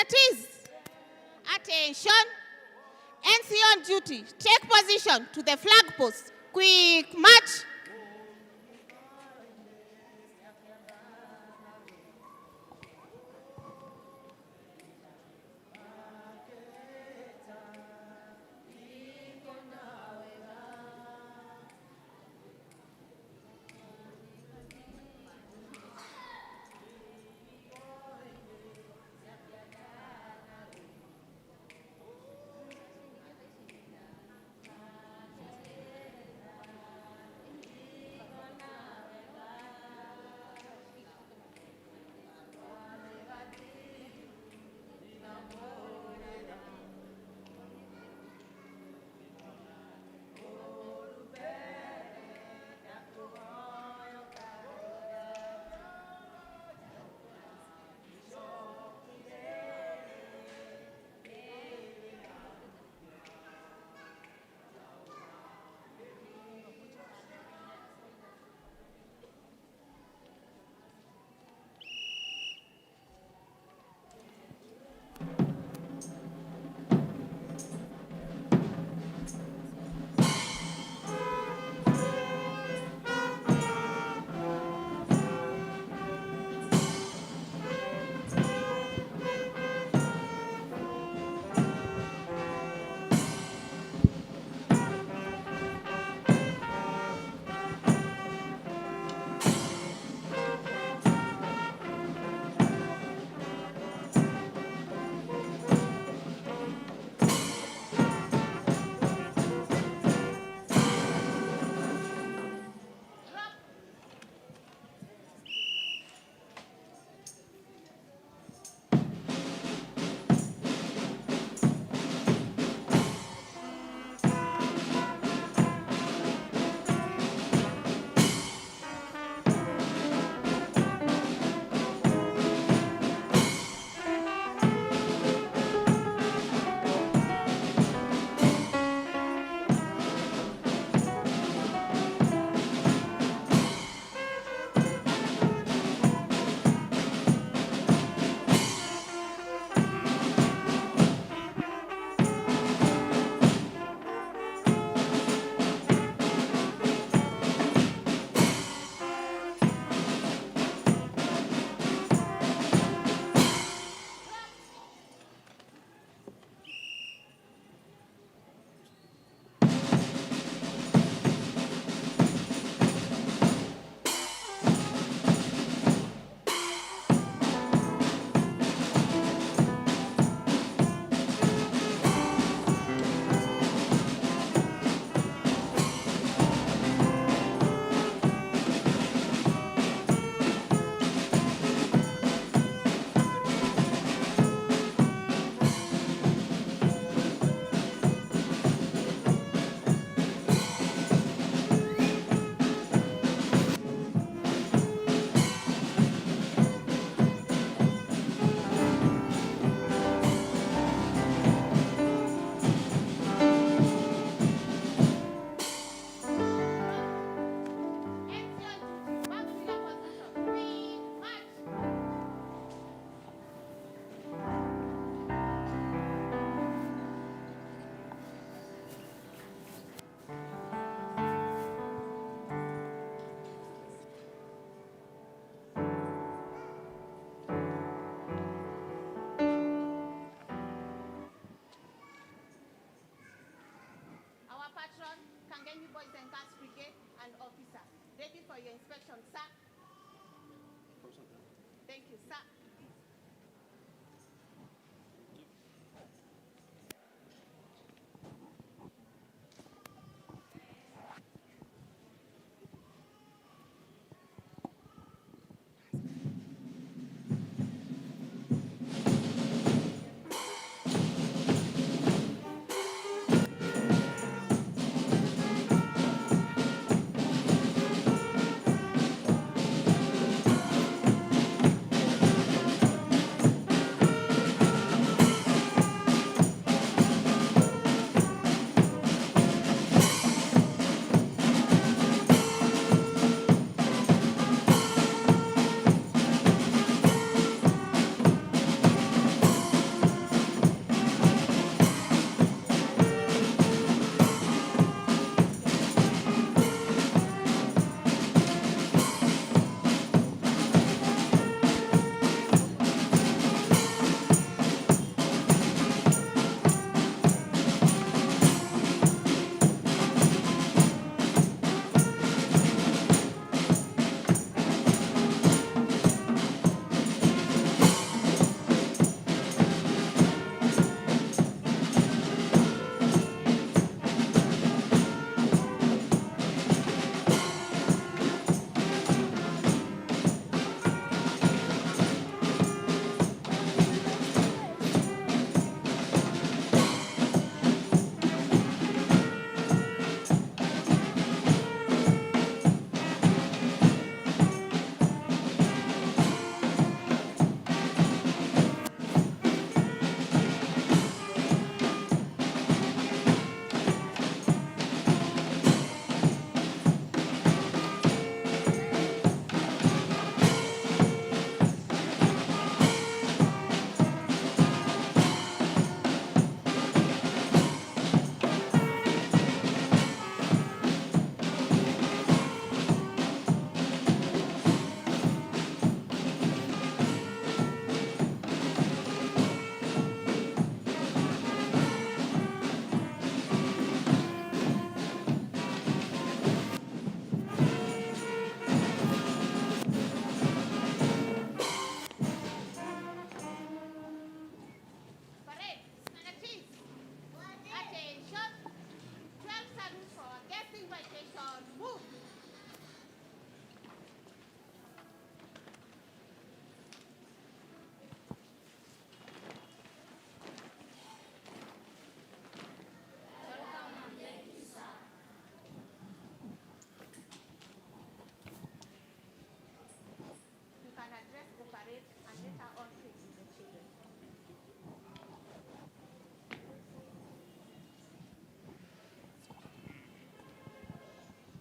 At ease. Attention. NC on duty. Take position to the flag post. Quick march. NC on duty. Back to your position. Quick march. Our patron, Kangemi Boys and Girls Brigade and officer. Ready for your inspection, sir. Thank you, sir.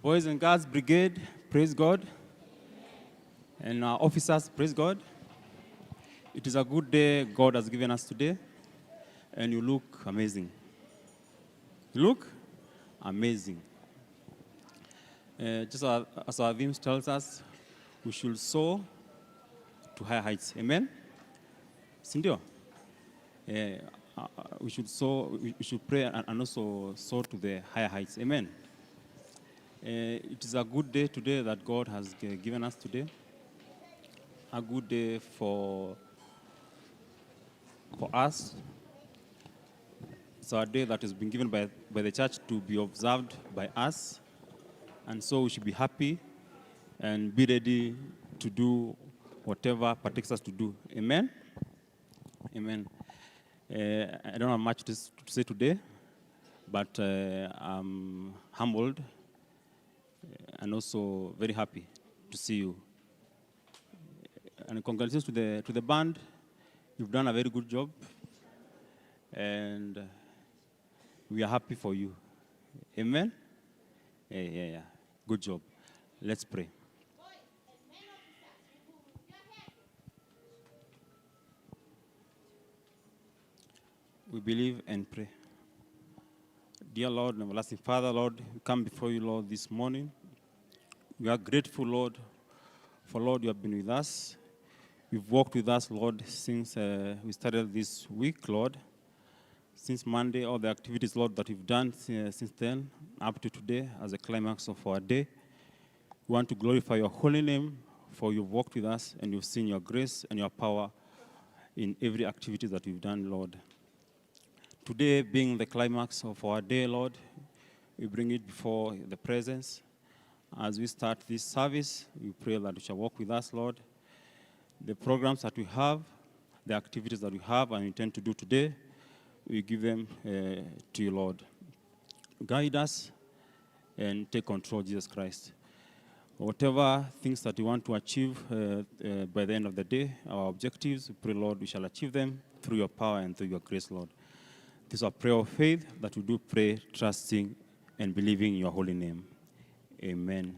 Boys and Girls Brigade, praise God. And our officers, praise God. It is a good day God has given us today, and you look amazing. You look amazing. Just as our theme tells us, we should soar to higher heights. Amen? Sindio? We should soar, we should pray and also soar to the higher heights. Amen. It is a good day today that God has given us today. A good day for us. It's a day that has been given by the church to be observed by us. And so we should be happy and be ready to do whatever partakes us to do. Amen? Amen. I don't have much to say today, but I'm humbled and also very happy to see you. And congratulations to the band. You've done a very good job, and we are happy for you. Amen? Yeah. Good job. Let's pray. We believe and pray. Dear Lord and everlasting Father, Lord, we come before you, Lord, this morning. We are grateful, Lord, for, Lord, you have been with us. You've walked with us, Lord, since we started this week, Lord. Since Monday, all the activities, Lord, that we've done since then, up to today, as a climax of our day. We want to glorify your holy name, for you've walked with us and you've seen your grace and your power in every activity that we've done, Lord. Today being the climax of our day, Lord, we bring it before the presence. As we start this service, we pray that you shall walk with us, Lord. The programs that we have, the activities that we have and intend to do today, we give them to you, Lord. Guide us and take control, Jesus Christ. Whatever things that we want to achieve by the end of the day, our objectives, we pray, Lord, we shall achieve them through your power and through your grace, Lord. This is our prayer of faith that we do pray, trusting and believing in your holy name. Amen.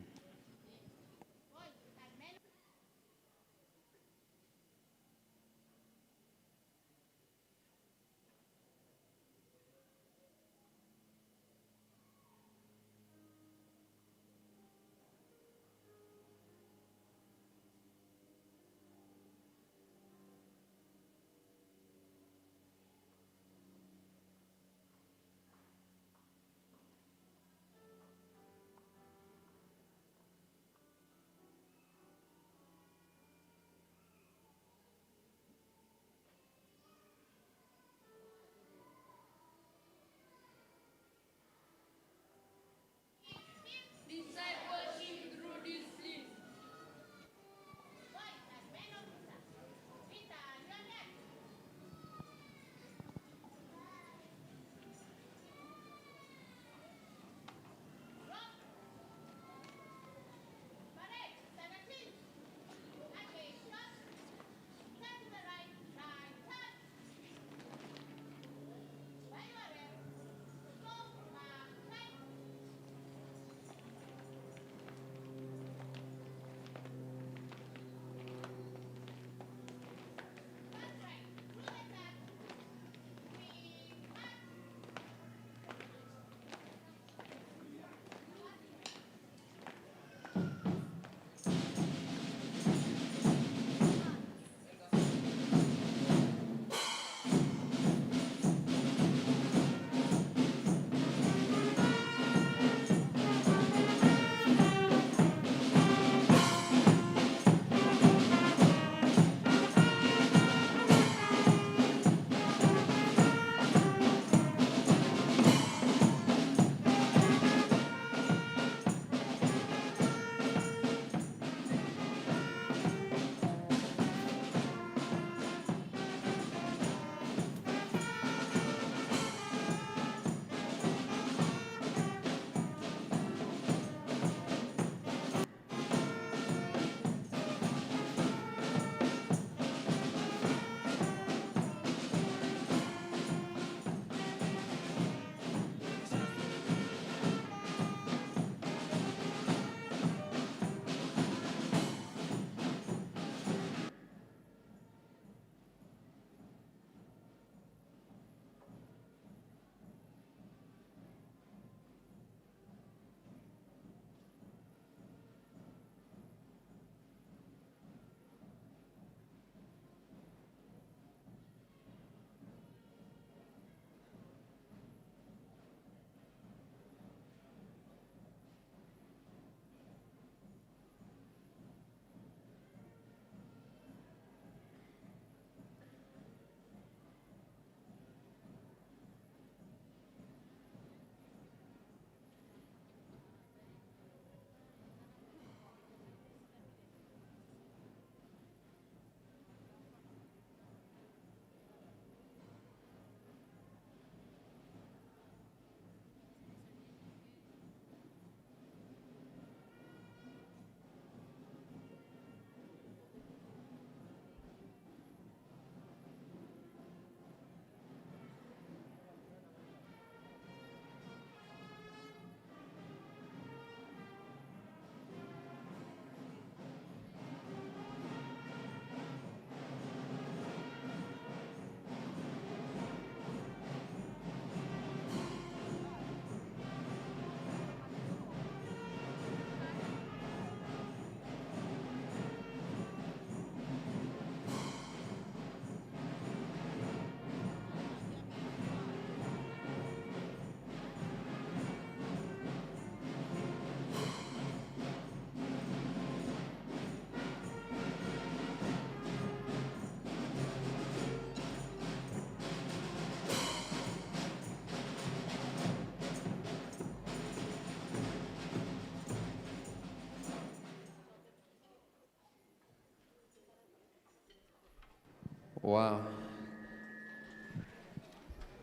Wow.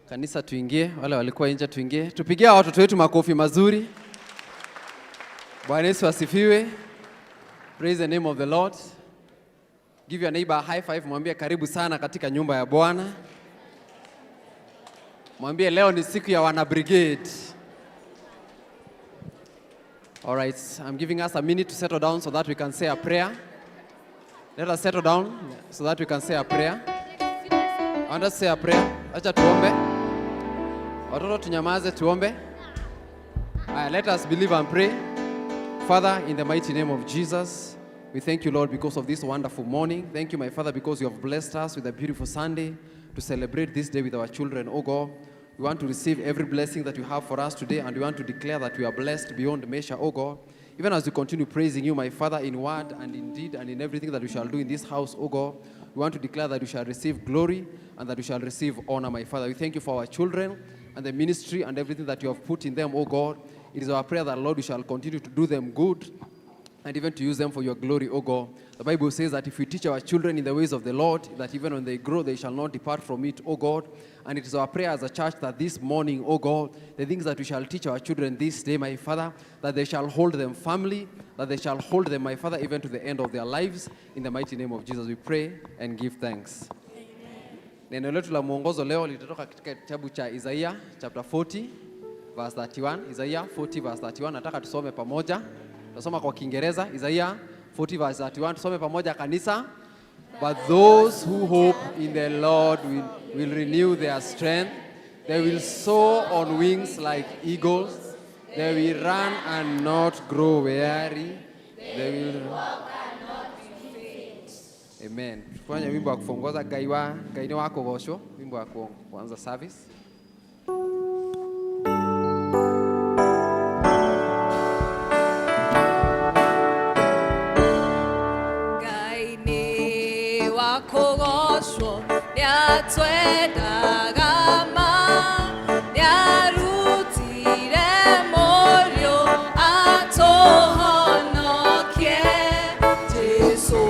Kanisa tuingie, wale walikuwa nje tuingie. Tupigie watoto wetu makofi mazuri. Bwana Yesu asifiwe. Praise the name of the Lord. Give your neighbor a high five, mwambie karibu sana katika nyumba ya Bwana. Mwambie leo ni siku ya wana brigade. All right, I'm giving us a minute to settle down so that we can say a prayer. Let us settle down so that we can say a prayer. I want us to say a prayer. Acha tuombe. Watoto tunyamaze tuombe. Aya, let us believe and pray. Father, in the mighty name of Jesus, we thank you, Lord, because of this wonderful morning. Thank you, my Father, because you have blessed us with a beautiful Sunday to celebrate this day with our children, oh God. We want to receive every blessing that you have for us today, and we want to declare that we are blessed beyond measure, oh God. Even as we continue praising you, my Father, in word and in deed and in everything that we shall do in this house, oh God, we want to declare that we shall receive glory and that we shall receive honor, my Father. We thank you for our children and the ministry and everything that you have put in them, oh God. It is our prayer that, Lord, we shall continue to do them good and even to use them for your glory, O God. The Bible says that if we teach our children in the ways of the Lord, that even when they grow, they shall not depart from it, O God. And it is our prayer as a church that this morning, O God, the things that we shall teach our children this day, my Father, that they shall hold them firmly, that they shall hold them, my Father, even to the end of their lives. In the mighty name of Jesus, we pray and give thanks. Neno letu la mwongozo leo litatoka katika kitabu cha Isaiah chapter 40 verse 31. Isaiah 40 verse 31. Nataka tusome pamoja. Tutasoma kwa Kiingereza Isaiah 40 verse 31. Tusome pamoja kanisa. But those who hope in the Lord will renew their strength. They will soar on wings like eagles. They will run and not grow weary. They will. Amen. Tufanye wimbo wa kuongoza Ngai wa Ngai nĩ wa kũgocwo, wimbo wa kuanza service. Ngai nĩ wa kũgocwo nĩatwendaga ma nĩarutire mũriũ atũhonokie. Jesũ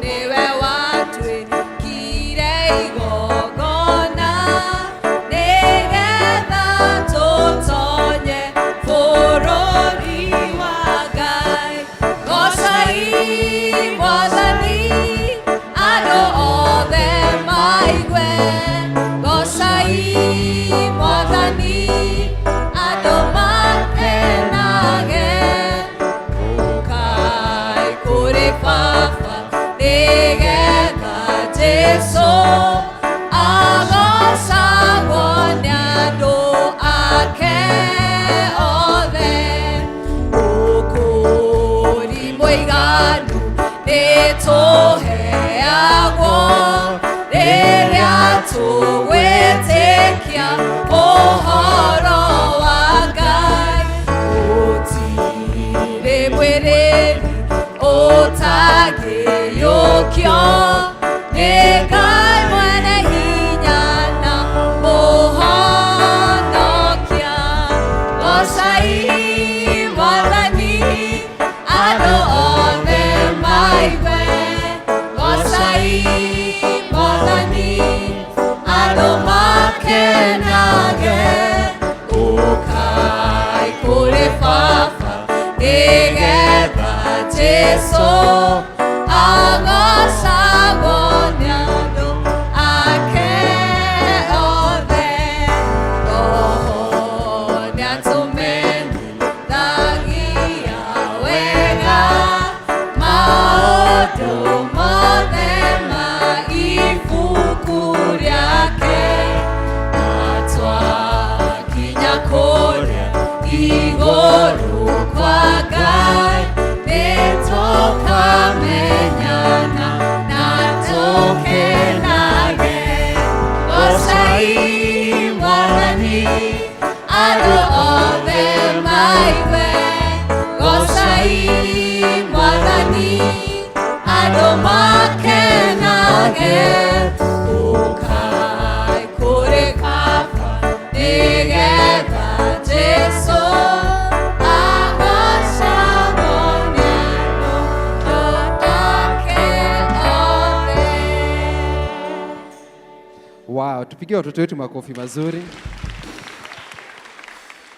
nĩwe watuĩkire igongona nĩgetha tũtonye bũrũri wa Ngai. Gocai Mwathani andũ othe maigue. Gocai Mwathani andũ makenage. Ũkai kũrĩ Baba nĩgetha Jesũ agocagwo nĩ andũ ake othe. Ũkũũri mũiganu nĩtũheagwo rĩrĩa tũgwĩtĩkia ũhoro wa Ngai. Gũtirĩ mwĩrĩri ũtangĩiyũkio nĩ Ngai mwene hinya na mũhonokia. Gocai Mwathani andũ othe maigue. Gocai Mwathani andũ makenage. Ũkai kũrĩ Baba nĩgetha Jesũ agocagwo nĩ andũ ake othe. Roho nĩatũmenyithagia wega maũndũ mothe ma ibuku rĩake. Na twakinya kũrĩa igũrũ kwa Ngai nĩtũkamenyana na tũkenage. Gocai Mwathani andũ othe maigue. Gocai Mwathani andũ makenage. Ũkai kũrĩ Baba nĩgetha Jesũ agocagwo nĩ andũ ake othe. Wow, tupigie watoto wetu makofi mazuri.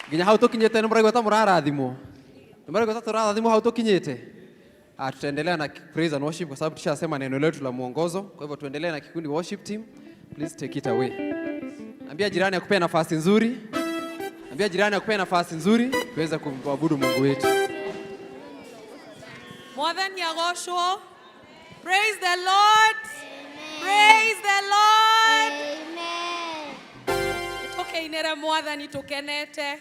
Nginya hau tukinyite nĩ mũraigua ta mũrarathimwo. Nĩ mũraigua ta tũrarathimwo hau tukinyite. Ah, tutaendelea na praise and worship kwa sababu tushasema neno letu la mwongozo. Kwa hivyo tuendelee na kikundi worship team. Please take it away. Ambia jirani akupee nafasi nzuri. Ambia jirani akupee nafasi nzuri tuweze kumwabudu Mungu wetu. Mwathani agocwo. Praise the Lord. Praise the Lord. Amen. Tukeinere Mwathani tukenete.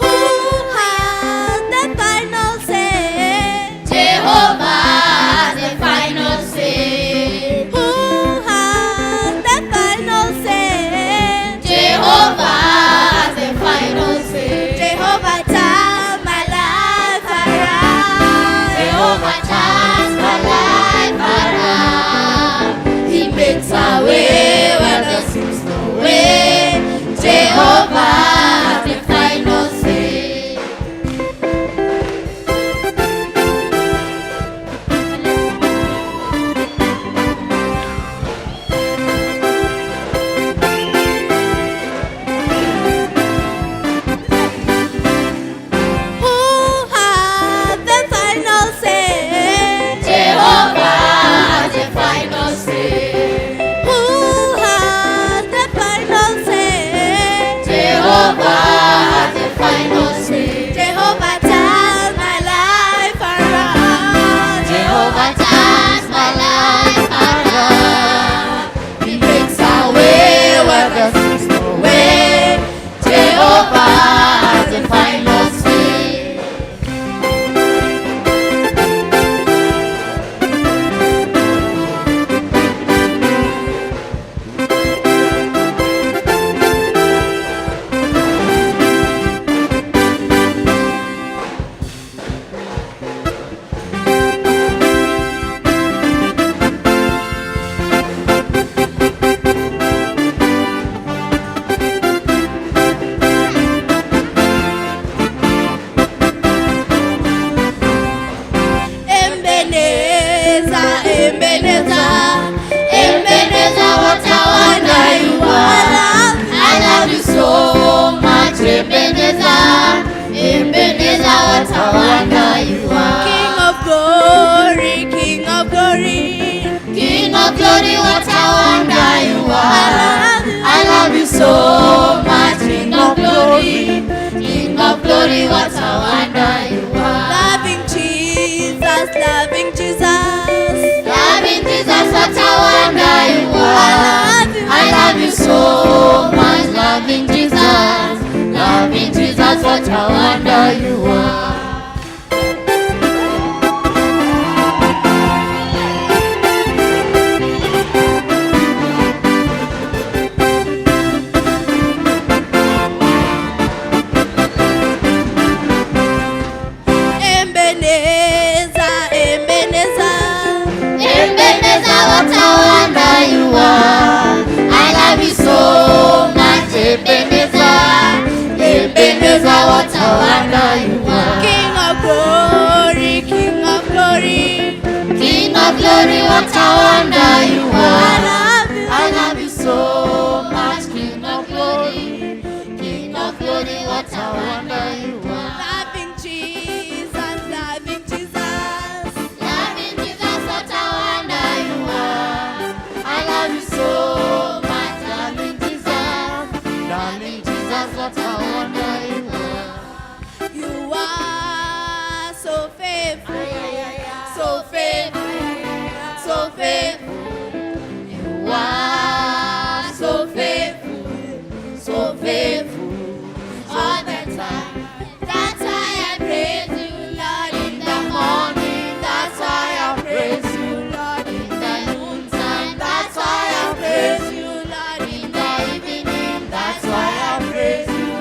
Who has the final say? Jehovah has the final say. Who has the final say? Jehovah has the final say. Jehovah turn my life around. Jehovah turns my life around. He makes a way where there seems no way. Jehovah has the final say. Who has the final say? Jehovah has the final say. Who has the final say? Jehovah has the final say. Jehovah turn my life around. Jehovah turns my life around. He makes a way where there seems no way. Jehovah has the final say. Ebenezer, Ebenezer, Ebenezer, what a wonder you are. I love you so much, Ebenezer. Ebenezer, what a wonder you are. King of glory, King of glory. King of glory, what a wonder you I are. love you. I love you so much, King of glory. King of glory, what a wonder you are. Loving Jesus, loving Jesus. Loving Jesus, what a wonder you I are. love you. I love you so much, loving Jesus. Loving Jesus, what a wonder you are. Ebenezer, Ebenezer. Ebenezer, what a wonder you are. I love you so much, Ebenezer. Ebenezer, what a wonder you are. King of glory, King of glory. King of glory, what a wonder you I are. love you. I love you so much, King of glory. King of glory, what a wonder you are. Loving Jesus, loving Jesus. Loving Jesus, what a wonder you are. I love you so much, loving Jesus. Loving Jesus, what a wonder you are. You are so faithful, so faithful, so faithful. You are so faithful, so faithful all the time. That's why I praise you, Lord, in the morning. That's why I praise you, Lord, in the noontime. That's why I praise you, Lord, in the evening. That's why I praise you,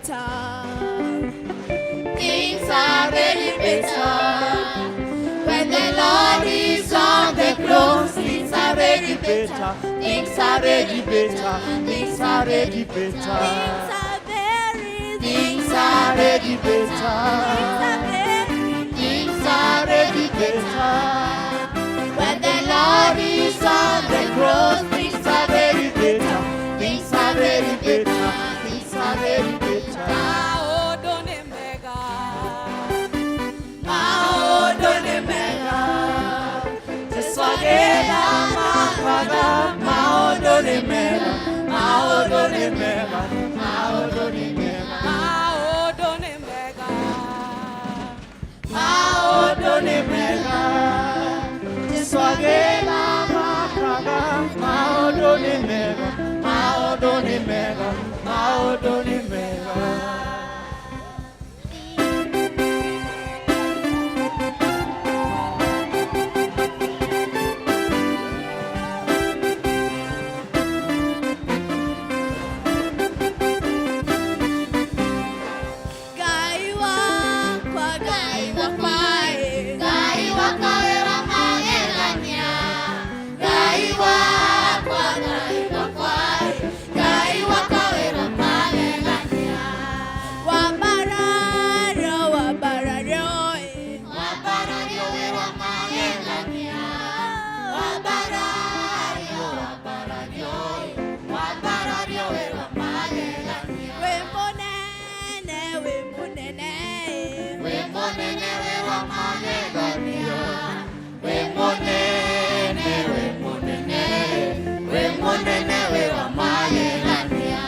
better. Things are really better. When the Lord is on the cross, things are really better. Things are really better. Things are really better. Things are very, Things are really better. Things are very, Things are really better. When the Lord is on the cross, things are really better. Things are really better. Things are really better. Maũndũ nĩ mega. Maũndũ nĩ mega. Jesu agĩthamakaga. Maũndũ nĩ mega. Maũndũ nĩ mega. Maũndũ nĩ mega. Maũndũ nĩ mega. Maũndũ nĩ mega. Jesu agĩthamakaga. Maũndũ nĩ mega. Maũndũ nĩ mega. Maũndũ nĩ mega. Ngai wakwa, Ngai wakwa, eh. Ngai wakwa wĩ wa magegania. Ngai wakwa, Ngai wakwa, Ngai wakwa wĩ wa magegania. Wambarario, wambarario, eh. Wambarario wĩ wa magegania. Wambarario, wambarario, wambarario wĩ wa magegania. Wĩ mũnene, wĩ mũnene, eh. Wĩ mũnene wĩ wa magegania. Wĩ mũnene, wĩ mũnene, wĩ mũnene wĩ wa magegania.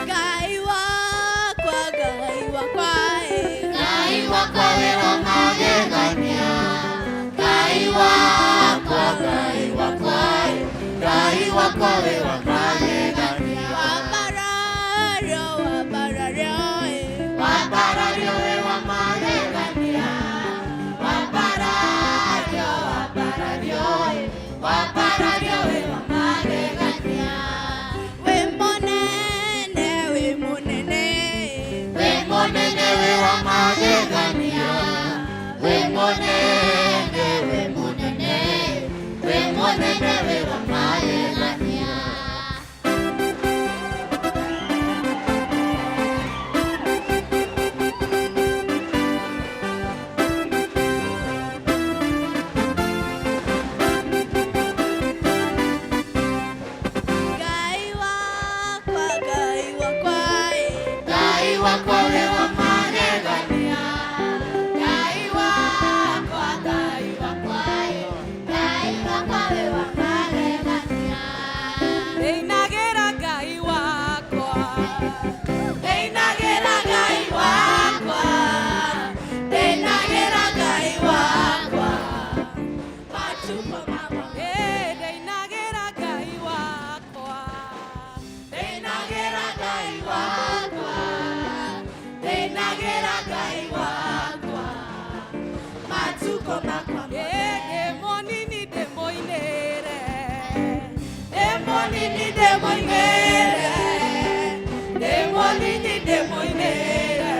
Ngai wakwa, Ngai wakwa, eh. Ngai wakwa wĩ wa magegania. Ngai wakwa, Ngai wakwa, Ngai wakwa wĩ wa magegania. Wambarario, wambarario, eh. Wambarario wĩ wa magegania. Wambarario, wambarario, wambarario wĩ wa magegania. Wĩ mũnene, wĩ mũnene, eh. Wĩ mũnene wĩ wa magegania. Wĩ mũnene, wĩ mũnene, wĩ mũnene wĩ wa magegania. Ngai wakwa, Ngai wakwa, eh. Ngai wakwa wĩ wa magegania. Ngai wakwa, Ngai wakwa, Ngai wakwa wĩ wa magegania. Ndĩinagĩra Ngai wakwa. Ndĩinagĩra Ngai wakwa. Ndĩinagĩra Ngai wakwa. Matukũ makwa. Ĩ, ndĩinagĩra Ngai wakwa. Ndĩinagĩra Ngai wakwa. Ndĩinagĩra Ngai wakwa. Matukũ makwa. Ĩ, ndĩ mũnini ndĩmũinĩre. Ndĩ mũnini ndĩmũinĩre. Ndĩ mũnini ndĩmũinĩre.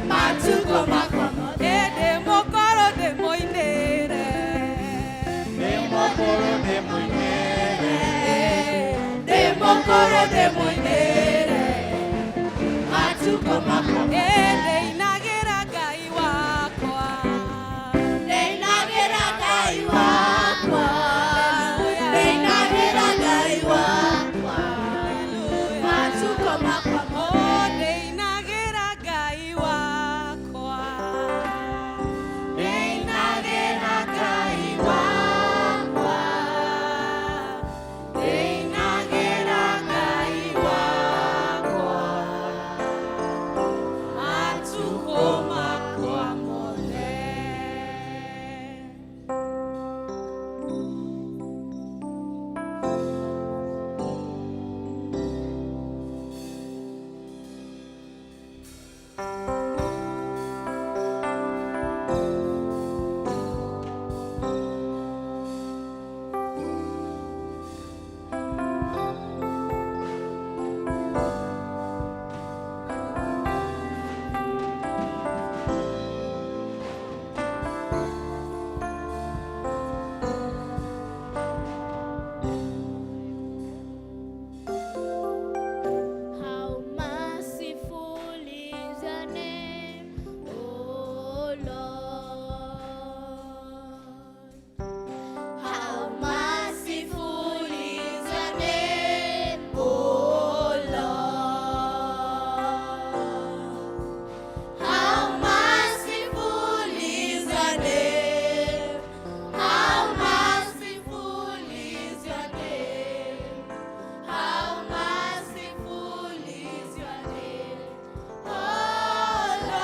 Matukũ makwa mothe. Ĩ, ndĩ mũkũrũ ndĩmũinĩre. Ndĩ mũkũrũ ndĩmũinĩre. Ndĩ mũkũrũ ndĩmũinĩre. Matukũ makwa. Ĩ, ndĩinagĩra Ngai wakwa. Ndĩinagĩra Ngai wakwa. Ndĩinagĩra Ngai wakwa. Matukũ makwa mothe. Oh, ndĩinagĩra Ngai wakwa. Ndĩinagĩra Ngai wakwa. Ndĩinagĩra Ngai wakwa. Lord. How merciful is your name, O Lord. How merciful is your name. How merciful is your name. How merciful is your name, O Lord.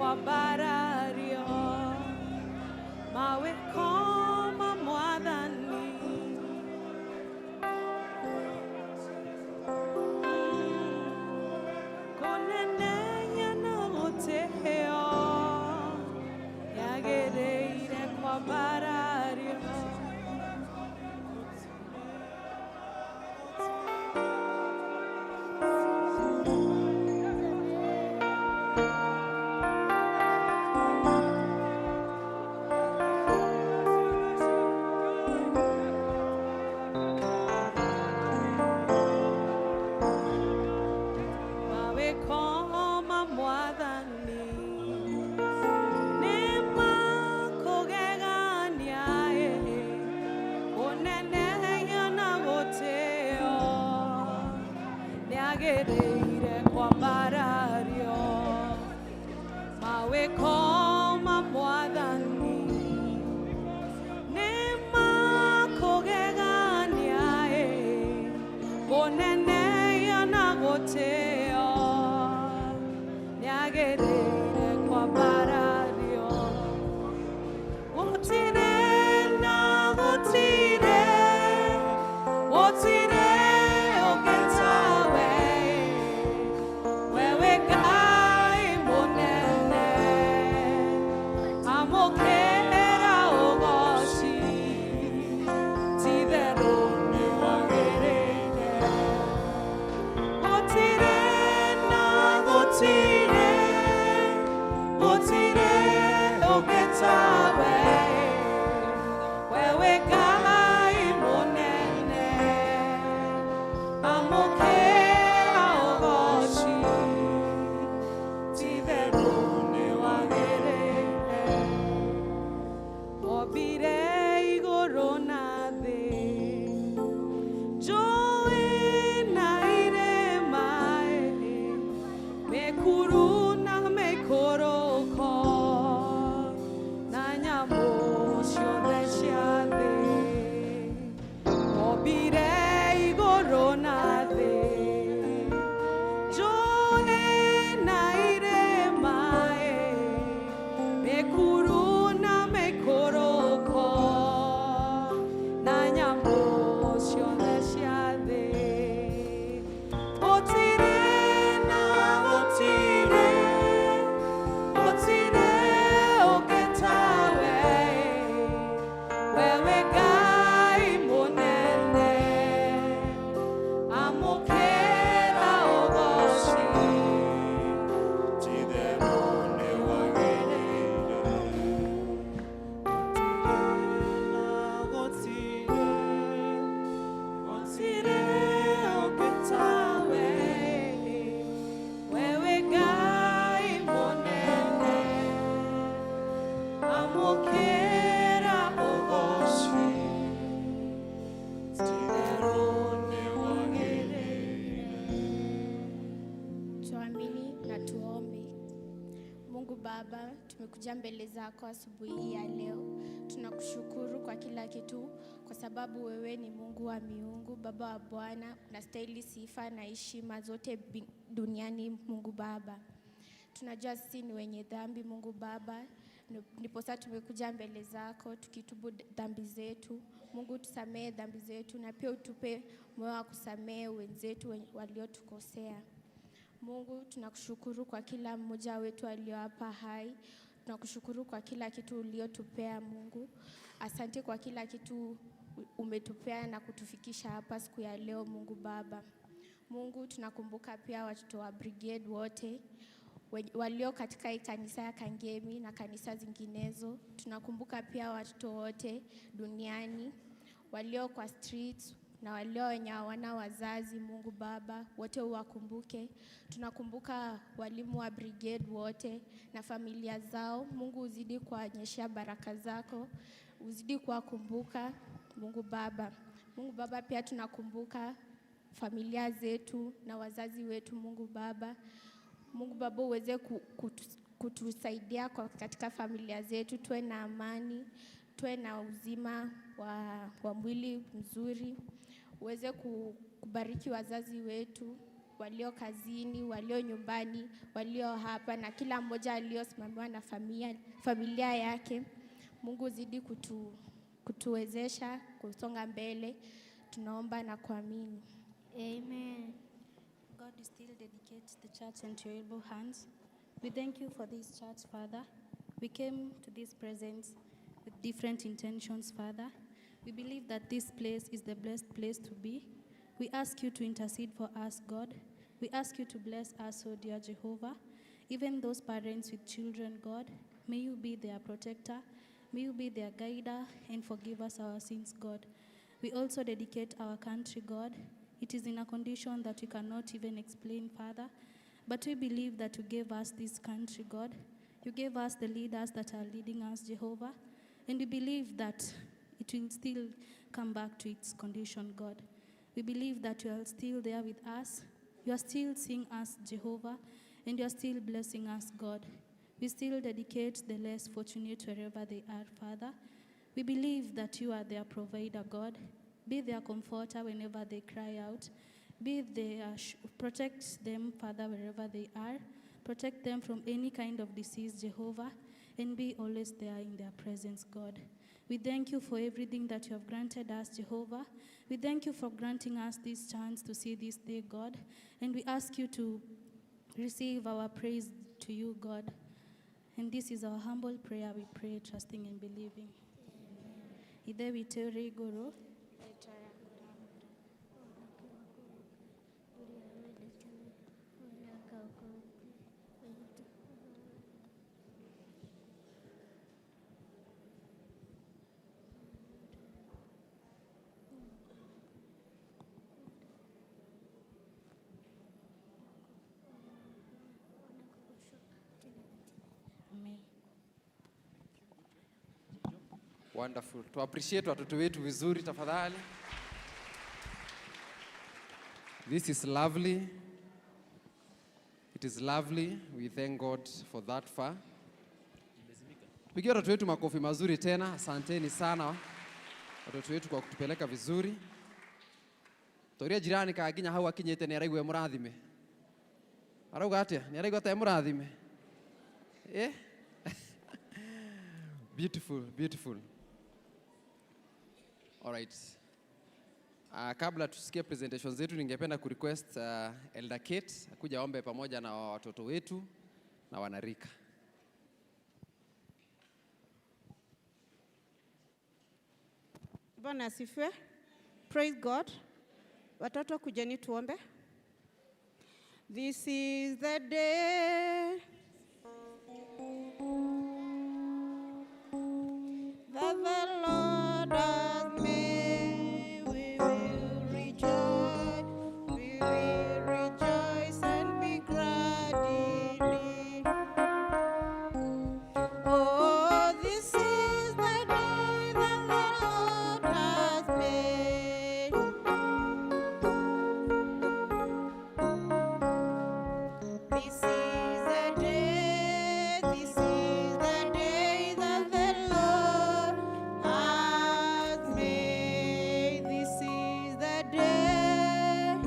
Kwambarario mawĩko ma Mwathani. Kũnenehia na gũtĩĩo yagĩrĩire kwambarario. Mawĩko ma Mwathani nĩ ma kũgegania, ĩ, kũnenehio na gũtĩĩo nĩagĩrĩire kwambarario. Mawĩko ma Mwathani nĩ ma kũgegania, ĩ, kũnenehio na gũtĩĩo nĩagĩrĩire kwambarario. Gũtirĩ na gũtirĩ, gũtirĩ ũngĩ tawe, wewe Ngai mũnene, amũkĩra ũgoci, ti-itherũ nĩwagĩrĩire. Gũtirĩ na gũtirĩ, gũtirĩ ũngĩ tawe, wewe Ngai mũnene, amũkĩra ũgoci, ti-itherũ nĩwagĩrĩire. Wombire igũrũ na thĩ, njũĩ na irĩma, mĩkuru na mĩikũrũko, na nyamũ ciothe cia thĩ. Wombire igũrũ na thĩ, njũĩ na irĩma, mĩkuru na mĩikũrũko, na nyamũ ciothe cia thĩ. Gũtirĩ na gũtirĩ, gũtirĩ ũngĩ tawe, wewe Ngai mũnene, amũkĩra ũgoci, ti-itherũ nĩwagĩrĩire. Gũtirĩ, gũtirĩ ũngĩ tawe, wewe Ngai mũnene, amũkĩra ũgoci, Ti-itherũ nĩwagĩrĩire. Tuamini na tuombe. Mungu Baba, tumekuja mbele zako asubuhi hii ya leo. Tunakushukuru kwa kila kitu, kwa sababu wewe ni Mungu wa miungu, Baba wa Bwana, unastahili sifa na heshima zote duniani, Mungu Baba. Tunajua sisi ni wenye dhambi, Mungu Baba, ndiposa tumekuja mbele zako tukitubu dhambi zetu. Mungu, tusamehe dhambi zetu na pia utupe moyo wa kusamehe wenzetu waliotukosea. Mungu, tunakushukuru kwa kila mmoja wetu alio hapa hai. Tunakushukuru kwa kila kitu uliotupea, Mungu. Asante kwa kila kitu umetupea na kutufikisha hapa siku ya leo, Mungu Baba. Mungu, tunakumbuka pia watoto wa brigade wote walio katika hii kanisa ya Kangemi na kanisa zinginezo. Tunakumbuka pia watoto wote duniani walio kwa streets na walio wenye hawana wazazi. Mungu Baba, wote uwakumbuke. Tunakumbuka walimu wa brigade wote na familia zao. Mungu, uzidi kuwaonyeshea baraka zako, uzidi kuwakumbuka, Mungu Baba. Mungu Baba, pia tunakumbuka familia zetu na wazazi wetu, Mungu Baba. Mungu Baba, uweze kutusaidia katika familia zetu, tuwe na amani, tuwe na uzima wa mwili mzuri, uweze kubariki wazazi wetu. walio kazini, walio nyumbani, walio hapa na kila mmoja aliyosimamiwa na familia yake. Mungu zidi kutuwezesha kusonga mbele. Tunaomba na kuamini. Amen. God, we still dedicate the church into your able hands. We thank you for this church, Father. We came to this presence with different intentions, Father. We believe that this place is the best place to be. We ask you to intercede for us, God. We ask you to bless us, O dear Jehovah. Even those parents with children, God, may you be their protector. May you be their guider and forgive us our sins, God. We also dedicate our country, God. It is in a condition that we cannot even explain, Father. But we believe that you gave us this country, God. You gave us the leaders that are leading us, Jehovah. And we believe that it will still come back to its condition, God. We believe that you are still there with us. You are still seeing us, Jehovah, and you are still blessing us, God. We still dedicate the less fortunate wherever they are, Father. We believe that you are their provider, God. Be their comforter whenever they cry out. Be their protect them, Father, wherever they are. Protect them from any kind of disease, Jehovah, and be always there in their presence, God. We thank you for everything that you have granted us, Jehovah. We thank you for granting us this chance to see this day, God. And we ask you to receive our praise to you, God. And this is our humble prayer we pray, trusting and believing. Ithe witũ ũrĩ igũrũ, Amen. Wonderful. Tu appreciate watoto wetu vizuri tafadhali. This is lovely. It is lovely. We thank God for that far. Tupigie watoto wetu makofi mazuri tena. Asanteni sana watoto wetu kwa kutupeleka vizuri. Toria jirani kaginya hau akinyite ni araigua murathime. Arauga atia? Ni araigua ta murathime. Eh? Beautiful, beautiful. All right. Kabla tusikie presentation zetu, ningependa kurequest Elder Kate akuja ombe pamoja na watoto wetu na wanarika. Bwana asifiwe. Praise God. Watoto kujeni tuombe. This is the day that the Lord has made. We will rejoice, we will rejoice and be glad in it. Oh, this is the day that the Lord has made. This is the day, this is the day that the Lord has made. This is the day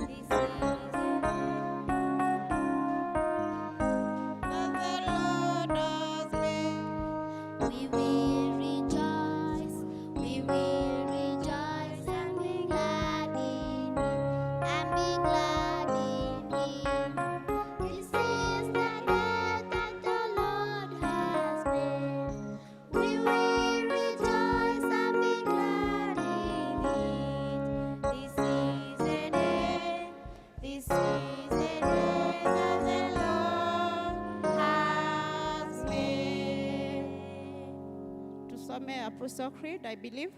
that the Lord has made. We will rejoice, we will rejoice and be glad in it, and be glad in it. This is the day that the Lord has made. We will rejoice and be glad in it. This is the day, this is the day that the Lord has made. Tusome Apostle Creed, I believe.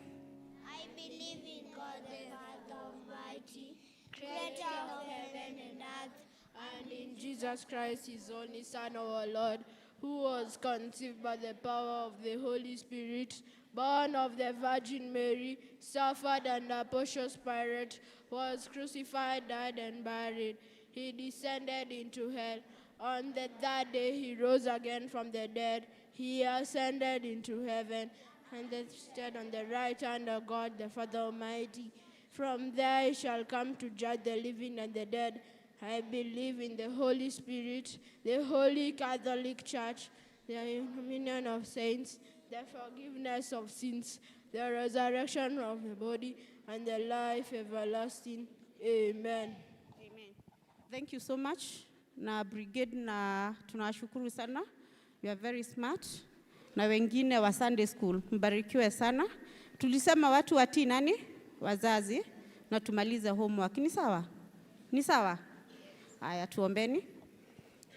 I believe in God the Father Almighty, creator of heaven and earth, and in Jesus Christ, his only Son, our Lord, who was conceived by the power of the Holy Spirit, born of the Virgin Mary, suffered under Pontius Pilate, was crucified, died, and buried. He descended into hell. On the third day he rose again from the dead. He ascended into heaven and stood on the right hand of God the Father Almighty. From there he shall come to judge the living and the dead. I believe in the Holy Spirit, the Holy Catholic Church, the communion of saints, the forgiveness of sins, the resurrection of the body, and the life everlasting. Amen. Amen. Thank you so much na brigade, na tunawashukuru sana. You are very smart. Na wengine wa Sunday school, mbarikiwe sana. Tulisema watu watii nani? Wazazi, na tumalize homework. Ni sawa? Ni sawa? Aya, tuombeni.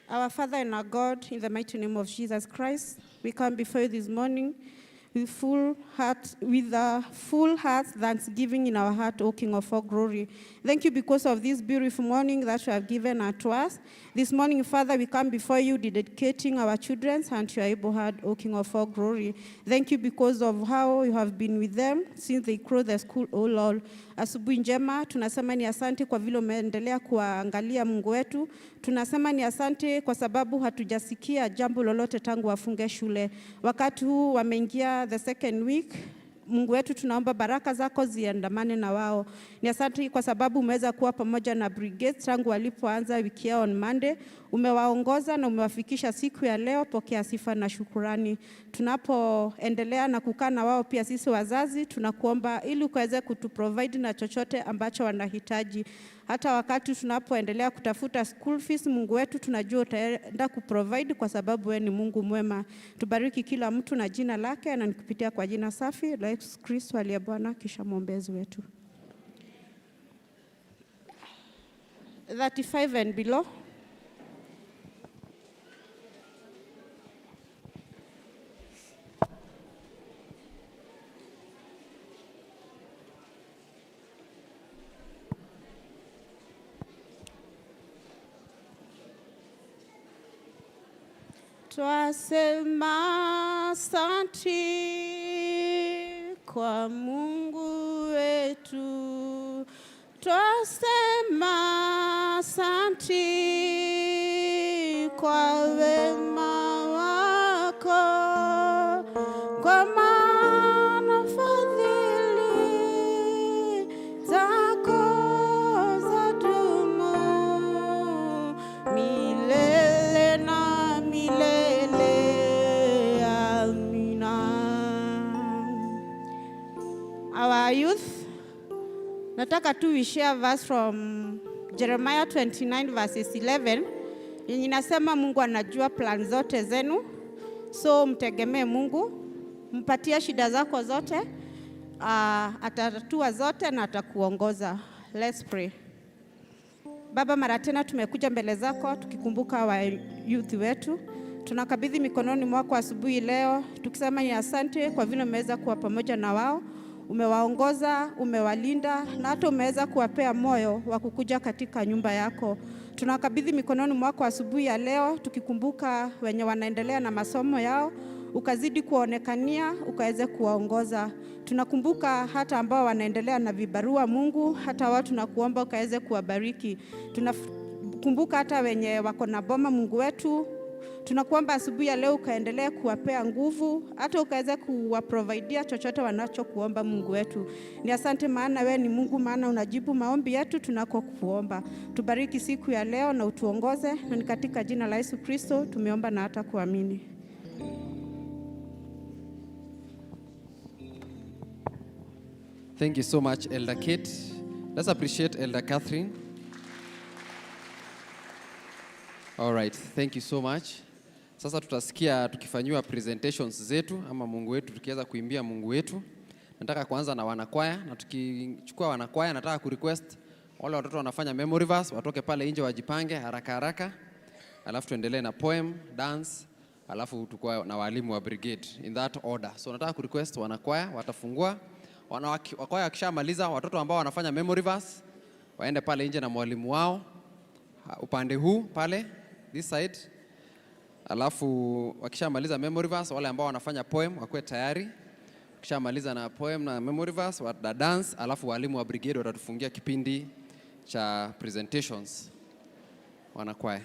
Our Father and our God, in the mighty name of Jesus Christ, we come before you this morning with full heart, with a full heart, thanksgiving in our heart, O King of all glory. Thank you because of this beautiful morning that you have given unto us. This morning, Father, we come before you dedicating our children unto your able hand, O King of all glory. Thank you because of how you have been with them since they closed the school, O Lord. Asubuhi njema, tunasema ni asante kwa vile umeendelea kuwaangalia Mungu wetu. Tunasema ni asante kwa sababu hatujasikia jambo lolote tangu wafunge shule. Wakati huu wameingia the second week. Mungu wetu, tunaomba baraka zako ziandamane na wao. Ni asante kwa sababu umeweza kuwa pamoja na brigade tangu walipoanza wiki yao on Monday. Umewaongoza na umewafikisha siku ya leo. Pokea sifa na shukurani. Tunapoendelea na kukaa na wao, pia sisi wazazi tunakuomba ili ukaweze kutuprovide na chochote ambacho wanahitaji. Hata wakati tunapoendelea kutafuta school fees, Mungu wetu, tunajua utaenda kuprovide kwa sababu wewe ni Mungu mwema. Tubariki kila mtu na jina lake, na nikupitia kwa jina safi la Yesu Kristo aliye Bwana kisha mwombezi wetu. 35 and below. Twasema asanti kwa Mungu wetu, twasema asanti kwa wema wako, kwa maana fadhili zako zadumu milele na milele. Amina. Our youth, nataka tu we share verse from Jeremiah 29 verses 11 yenye inasema Mungu anajua plan zote zenu, so mtegemee Mungu, mpatie shida zako zote, atatatua zote na atakuongoza. Let's pray. Baba, mara tena tumekuja mbele zako tukikumbuka wa youth wetu. Tunakabidhi mikononi mwako asubuhi leo tukisema ni asante kwa vile umeweza kuwa pamoja na wao, umewaongoza, umewalinda na hata umeweza kuwapea moyo wa kukuja katika nyumba yako. Tunakabidhi mikononi mwako asubuhi ya leo tukikumbuka wenye wanaendelea na masomo yao, ukazidi kuwaonekania, ukaweze kuwaongoza. Tunakumbuka hata ambao wanaendelea na vibarua, Mungu, hata wao tunakuomba ukaweze kuwabariki. Tunakumbuka hata wenye wako na boma, Mungu wetu, tunakuomba asubuhi ya leo ukaendelea kuwapea nguvu, hata ukaweza kuwaprovidea chochote wanachokuomba, Mungu wetu. Ni asante maana wewe ni Mungu, maana unajibu maombi yetu tunakokuomba. Tubariki siku ya leo na utuongoze, na ni katika jina la Yesu Kristo tumeomba na hata kuamini. Thank you so much, Elder Kate. Let's appreciate Elder Catherine. All right, thank you so much. Sasa tutasikia tukifanyiwa presentations zetu ama Mungu wetu tukiweza kuimbia Mungu wetu. Nataka kuanza na wanakwaya, na tukichukua wanakwaya nataka kurequest wale watoto wanafanya memory verse watoke pale nje wajipange haraka haraka. Alafu tuendelee na poem, dance, alafu tukua na walimu wa brigade in that order. So nataka kurequest wanakwaya watafungua. Wakwaya wakishamaliza, watoto ambao wanafanya memory verse waende pale nje na mwalimu wao upande huu pale this side. Alafu wakishamaliza memory verse, wale ambao wanafanya poem wakuwe tayari. Wakishamaliza na poem na memory verse wata dance, alafu walimu wa brigade watatufungia kipindi cha presentations. Wanakwaya.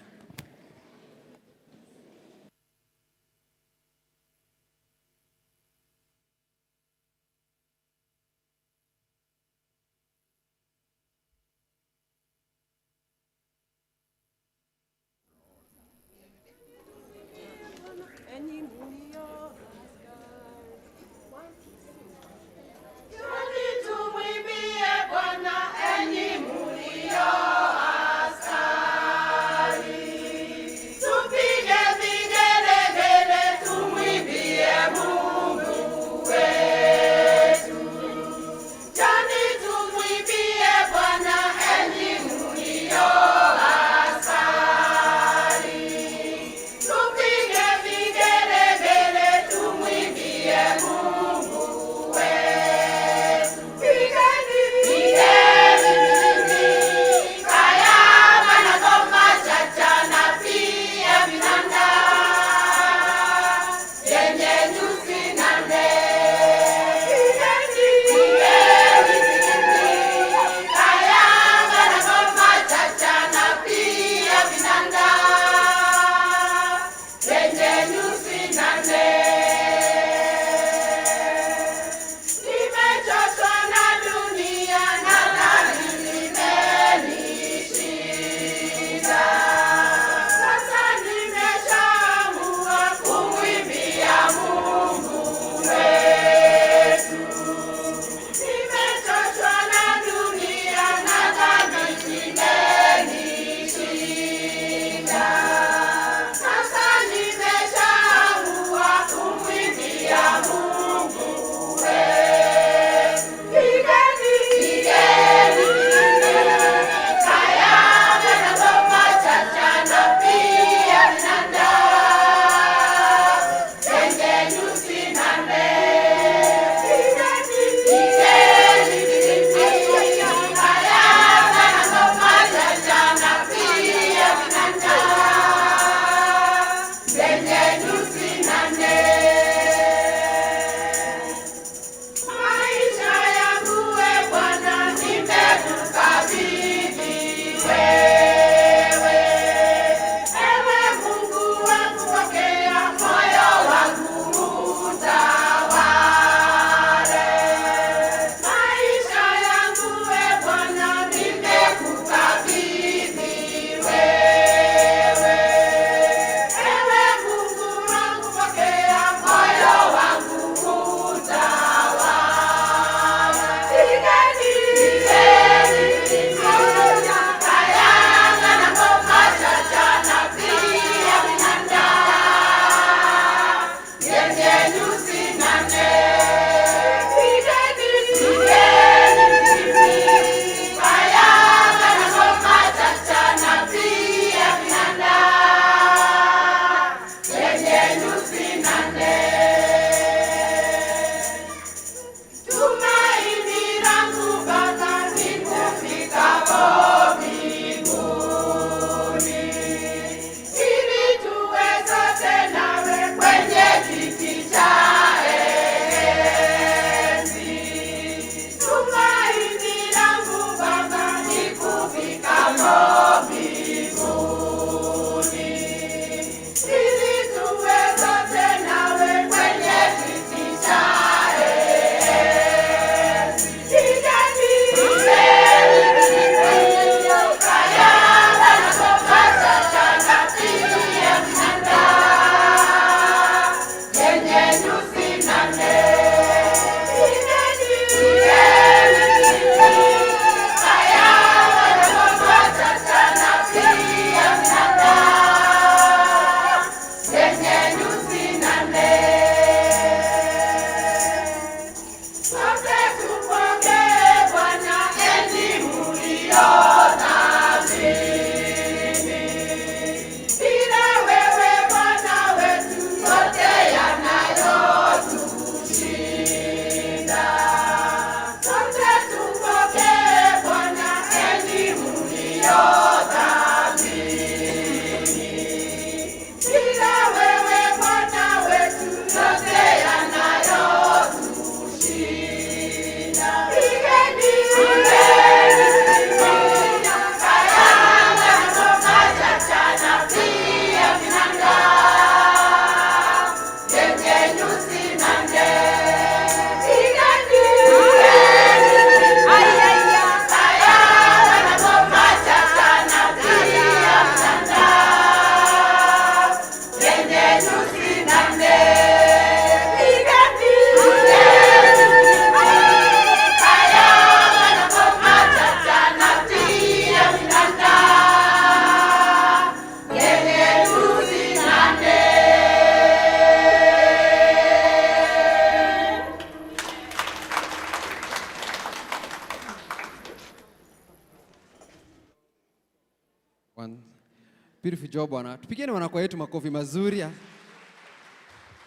Beautiful job bwana. Tupigeni wanakwaya wetu makofi mazuri.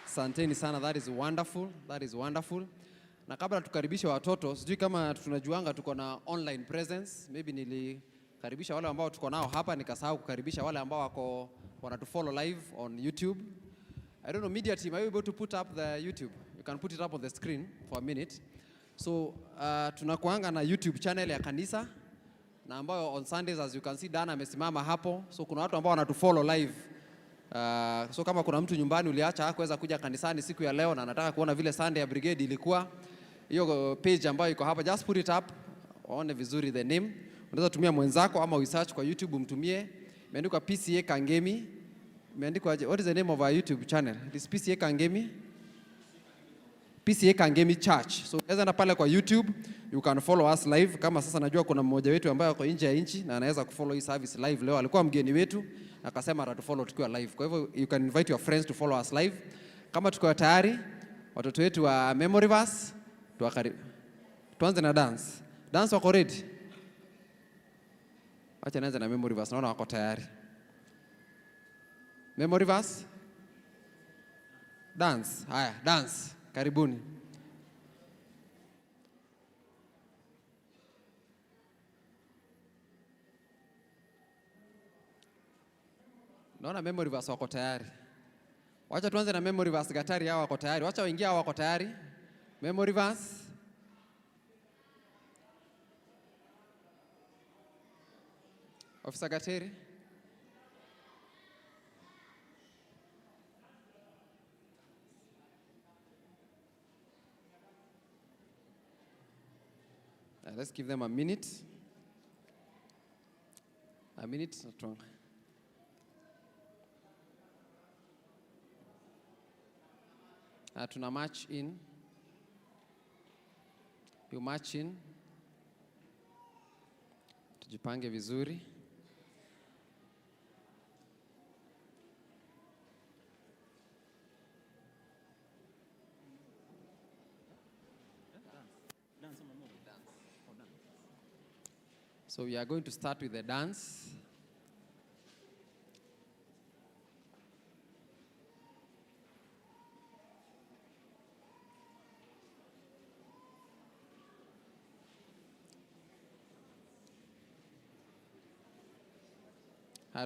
Asanteni sana, that is wonderful. That is wonderful. Na kabla tukaribishe watoto, sijui kama tunajuanga tuko na online presence. Maybe nilikaribisha wale ambao tuko nao hapa, nikasahau kukaribisha wale ambao wako wanatufollow live on YouTube. I don't know, media team, are you able to put up the YouTube? You can put it up on the screen for a minute. So tunakuanga na YouTube channel ya kanisa na ambayo on Sundays, as you can see, Dana amesimama hapo. So kuna watu ambao wanatufollow live. So kama kuna mtu nyumbani uliacha hakuweza kuja kanisani siku ya leo na anataka kuona vile Sunday ya brigade ilikuwa, hiyo page ambayo iko hapa, just put it up, waone vizuri the name. Unaweza tumia mwenzako ama uisearch kwa YouTube umtumie. Imeandikwa PCA Kangemi. Imeandikwa aje? What is the name of our YouTube channel? It is PCA Kangemi. PCA Kangemi Church. So unaweza enda pale kwa YouTube, you can follow us live. Kama sasa najua kuna mmoja wetu ambaye ako nje ya nchi na anaweza kufollow hii service live leo. Alikuwa mgeni wetu akasema atatufollow tukiwa live. Kwa hivyo you can invite your friends to follow us live. Kama tuko tayari, watoto wetu wa memory verse tuwakaribu. Tuanze na dance. Dance wako ready? Acha nianze na memory verse, naona wako tayari. Memory verse? Dance. Haya, dance. Karibuni. Naona memory verse wako tayari. Wacha tuanze na memory verse. Gatari hao wako tayari. Wacha waingie hao wako tayari. Memory verse. Officer Gateri. Let's give them a minute. A minute. Tuna march in. You march in. Tujipange vizuri. So we are going to start with the dance.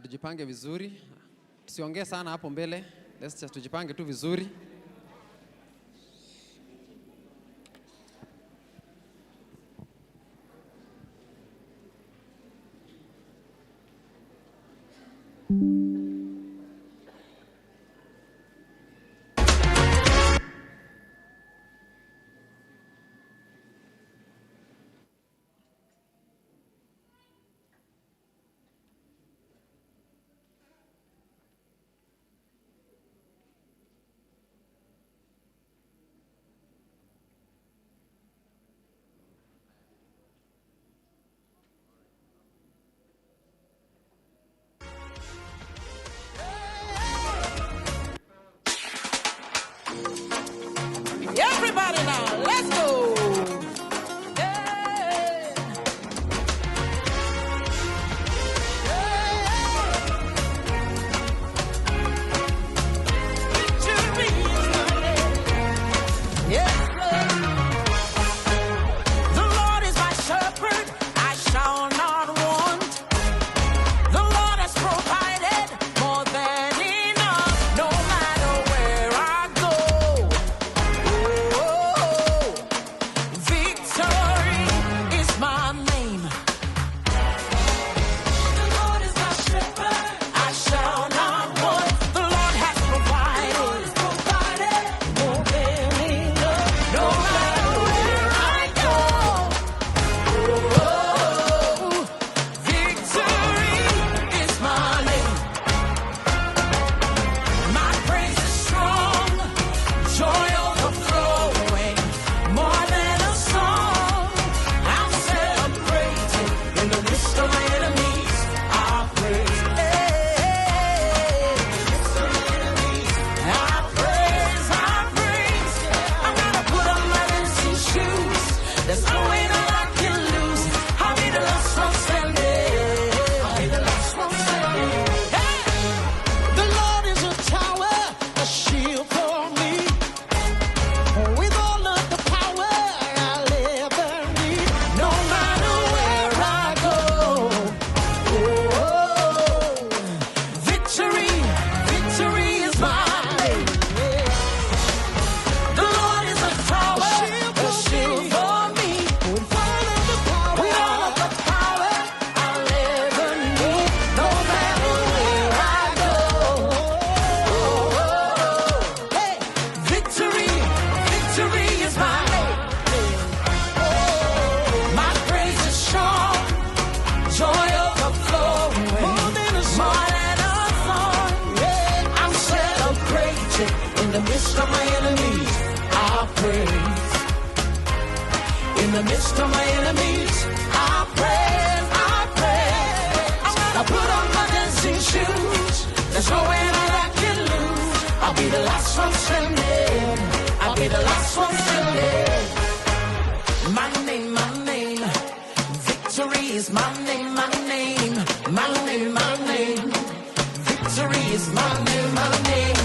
Tujipange vizuri. Tusiongee sana hapo mbele. Let's just tujipange tu vizuri. In the midst of my enemies, I praise, I praise. I put on my dancing shoes. There's no way that I can lose. I'll be the last one standing. I'll be the last one standing. My name, my name. Victory is my name, my name. My name, my name. Victory is my name, my name.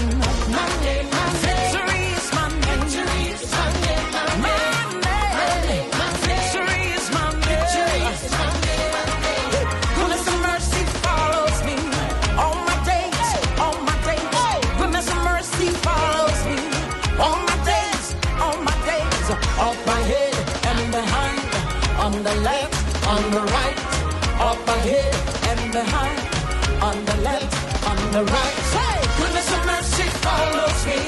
My name, my name. Victory is my name. Victory is my name, my name. My name. Victory is my name. Victory is my name, my name. Goodness and mercy follows me all my days, all my days. Goodness and mercy follows me all my days, all my days. Up ahead and behind, on the left, on the right. Up ahead and behind, on the left, on the right. Say, goodness and mercy follows me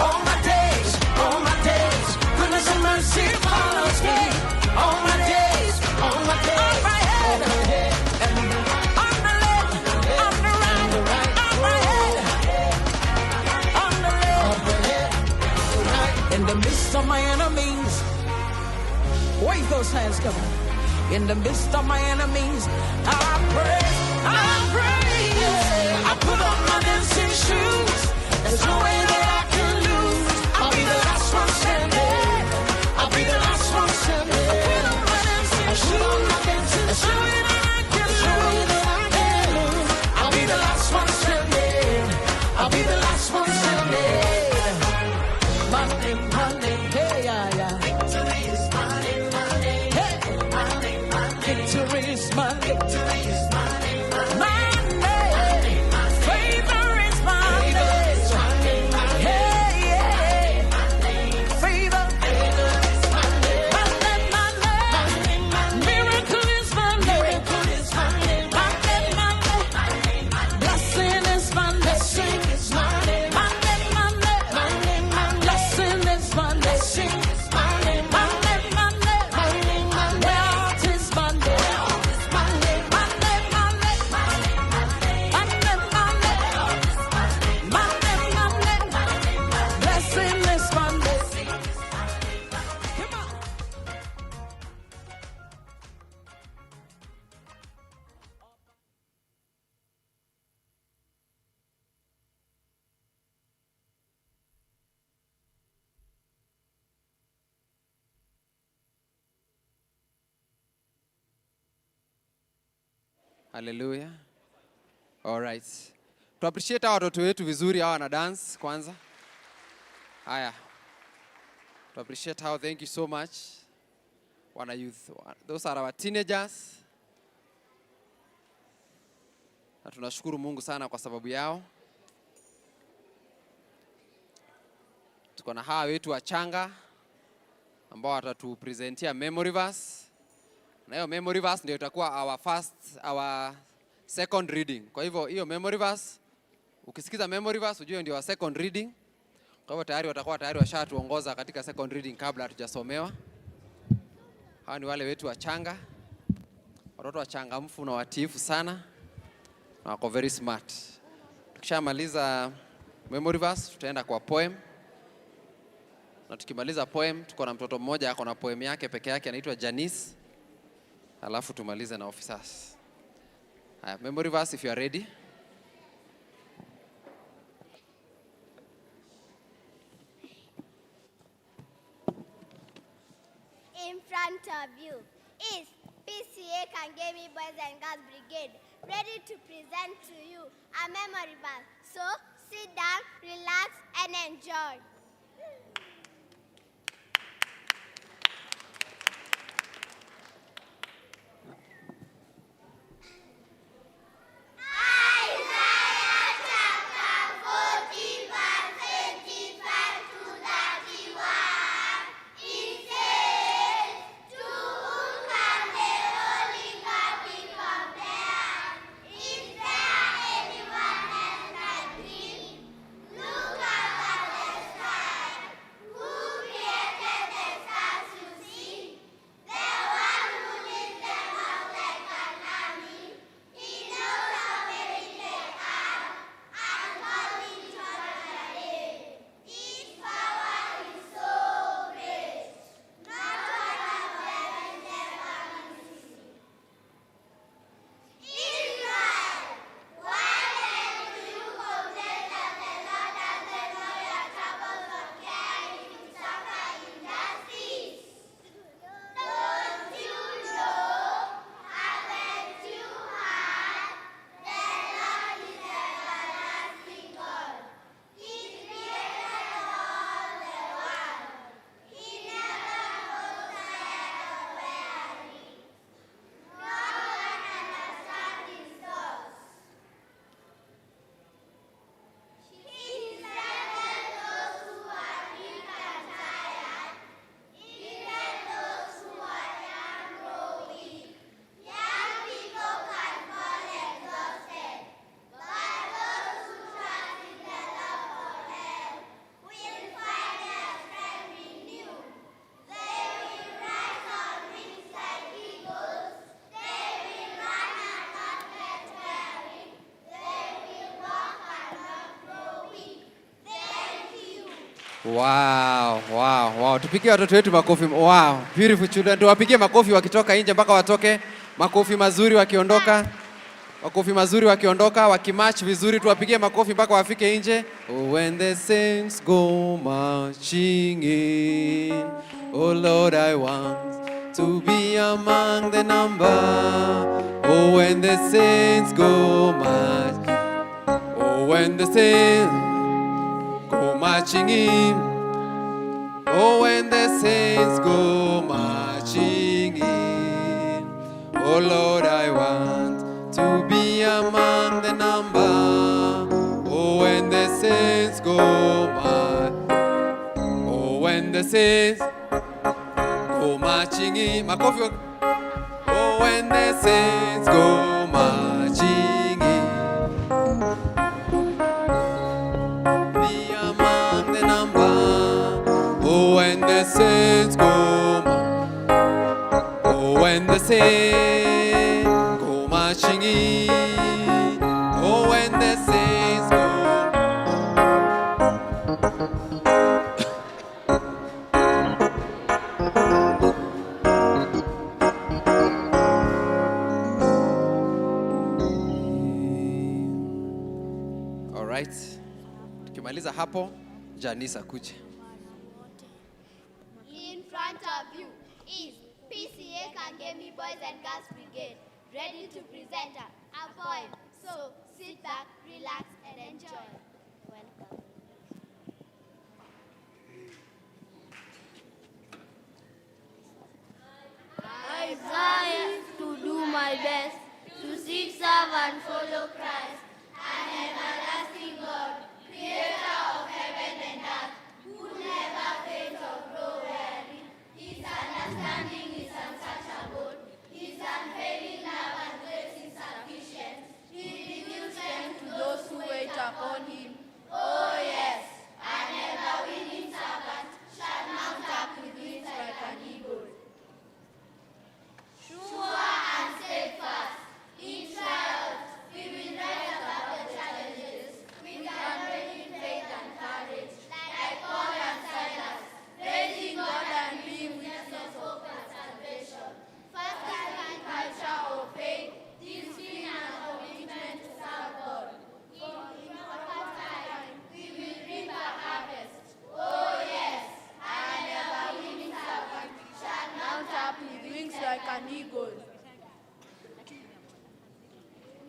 all my days, all my days. Goodness and mercy follows me all my days, all my days. Up ahead and on the left, on the right, up ahead, on the left, in the midst of my enemies. Wave those hands, come on. In the midst of my enemies, I pray, I pray. I put on my dancing shoes. There's no way that I can lose. I'll be the last one standing. I'll be the last one standing. I put on my dancing shoes. There's no way that I can lose. I'll be the last one standing. I'll be the last one standing. My name, my name, hey, yeah, yeah. Victory is my name, my name. Hey, my name, my name. Victory is my name. Victory is my name, my name. Favor is my name. Hey, yeah. Favor. My name, my name. Miracle is my name. My name, my name. Blessing is my name. My name, my name. Blessing is my name. My name, my name. Wealth is my name. My name, my name. My name, my name. My name, my name. Blessing is my name. Come on. Hallelujah. All right. Tu appreciate hawa watoto wetu vizuri hawa wana dance kwanza. Haya. Tu appreciate how, thank you so much. Wana youth. Those are our teenagers. Na tunashukuru Mungu sana kwa sababu yao. Tuko na hawa wetu wachanga ambao watatupresentia memory verse. Na hiyo memory verse ndio itakuwa our first, our second reading. Kwa hivyo hiyo memory verse, ukisikiza memory verse ujue ndio our second reading. Kwa hivyo tayari watakuwa tayari washatuongoza katika second reading kabla hatujasomewa. Hawa ni wale wetu wachanga, watoto wachangamfu na watiifu sana na wako very smart. Tukishamaliza memory verse tutaenda kwa poem. Na tukimaliza poem tuko na mtoto mmoja ako na poem yake peke yake anaitwa Janice. Alafu tumalize na officers. Haya, memory verse if you are ready. In front of you is PCEA Kangemi Boys and Girls Brigade, ready to present to you a memory verse. So sit down, relax, and enjoy. Isaiah chapter 40, verse 25 to 31. It says, "To whom can the Holy God be compared? Is there anyone else like him? Look up at the Wow. Tupigie watoto wetu makofi. Wow, beautiful children. Tuwapigie makofi wakitoka nje mpaka watoke. Makofi mazuri wakiondoka. Makofi mazuri wakiondoka, wakimarch vizuri, tuwapigie makofi mpaka wafike nje. Oh, when the saints go marching in, oh Lord, I want to be among the number. Oh, when the saints go march, oh, when the saints go marching in. Oh, when the saints go marching in. Oh, Lord, I want to be among the number. Oh, when the saints go march. Oh, when the saints go marching in. Makofi. Oh, when the saints go marching in. Be among the number. Oh, when the saints go, oh, when the saints go marching in. Oh, when the saints go. All right. Tukimaliza hapo, Janice akuje. In front of you is PCEA Kangemi Boys and Girls Brigade, ready to present a poem. So sit back, relax, and enjoy. Welcome. I desire to do my best, to seek, serve, and follow Christ, an everlasting God, creator of heaven and earth, who never fails or grow weary. His understanding is unsearchable, his unfailing love and grace is sufficient. He reveals strength to those who wait upon him. Oh yes, an ever-willing servant shall mount up with wings like an eagle. Sure and steadfast, in trials, we will rise above the challenges with unwavering faith and courage, like Paul and Silas, praising God and being witness of hope and salvation. Fostering culture of faith, discipline and commitment to serve God. In proper time, we will reap a harvest. Oh yes, an ever-willing servant shall mount up with wings like an eagle.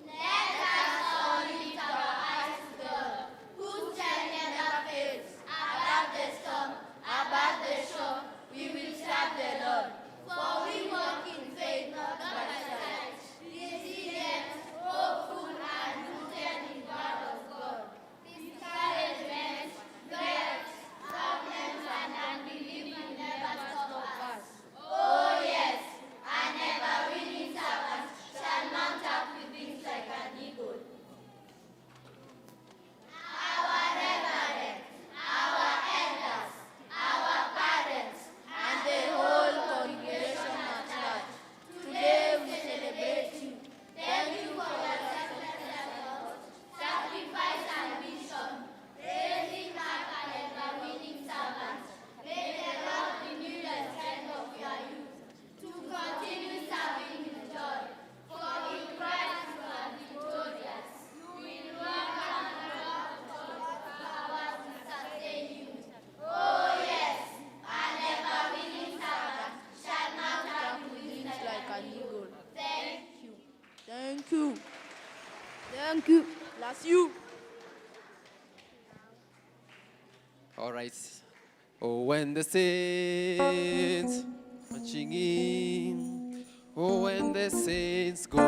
Let us all lift our eyes to God, whose strength never fails. Above the storm, above the shore, we will serve the Lord. For we walk in faith, not by sight. Resilient, hopeful, and rooted in word of God. Discouragement, threats, problems, and unbelief will never stop us. Oh yes, an ever-willing servant shall mount up with wings like an eagle. Our reverend, our elders, our parents, and the whole congregation at large. Today we celebrate you. Thank you for your selfless effort, sacrifice, and vision, raising up an ever-winning servant. May the Lord renew the strength of your youth to continue serving with joy. For in Christ you are victorious. We will welcome the Lord God's power to sustain you. Oh yes, an ever-winning servant shall mount up with wings like an eagle. Thank you. Thank you. Thank you. Bless you. All right. Oh, when the saints marching in. Oh, when the saints go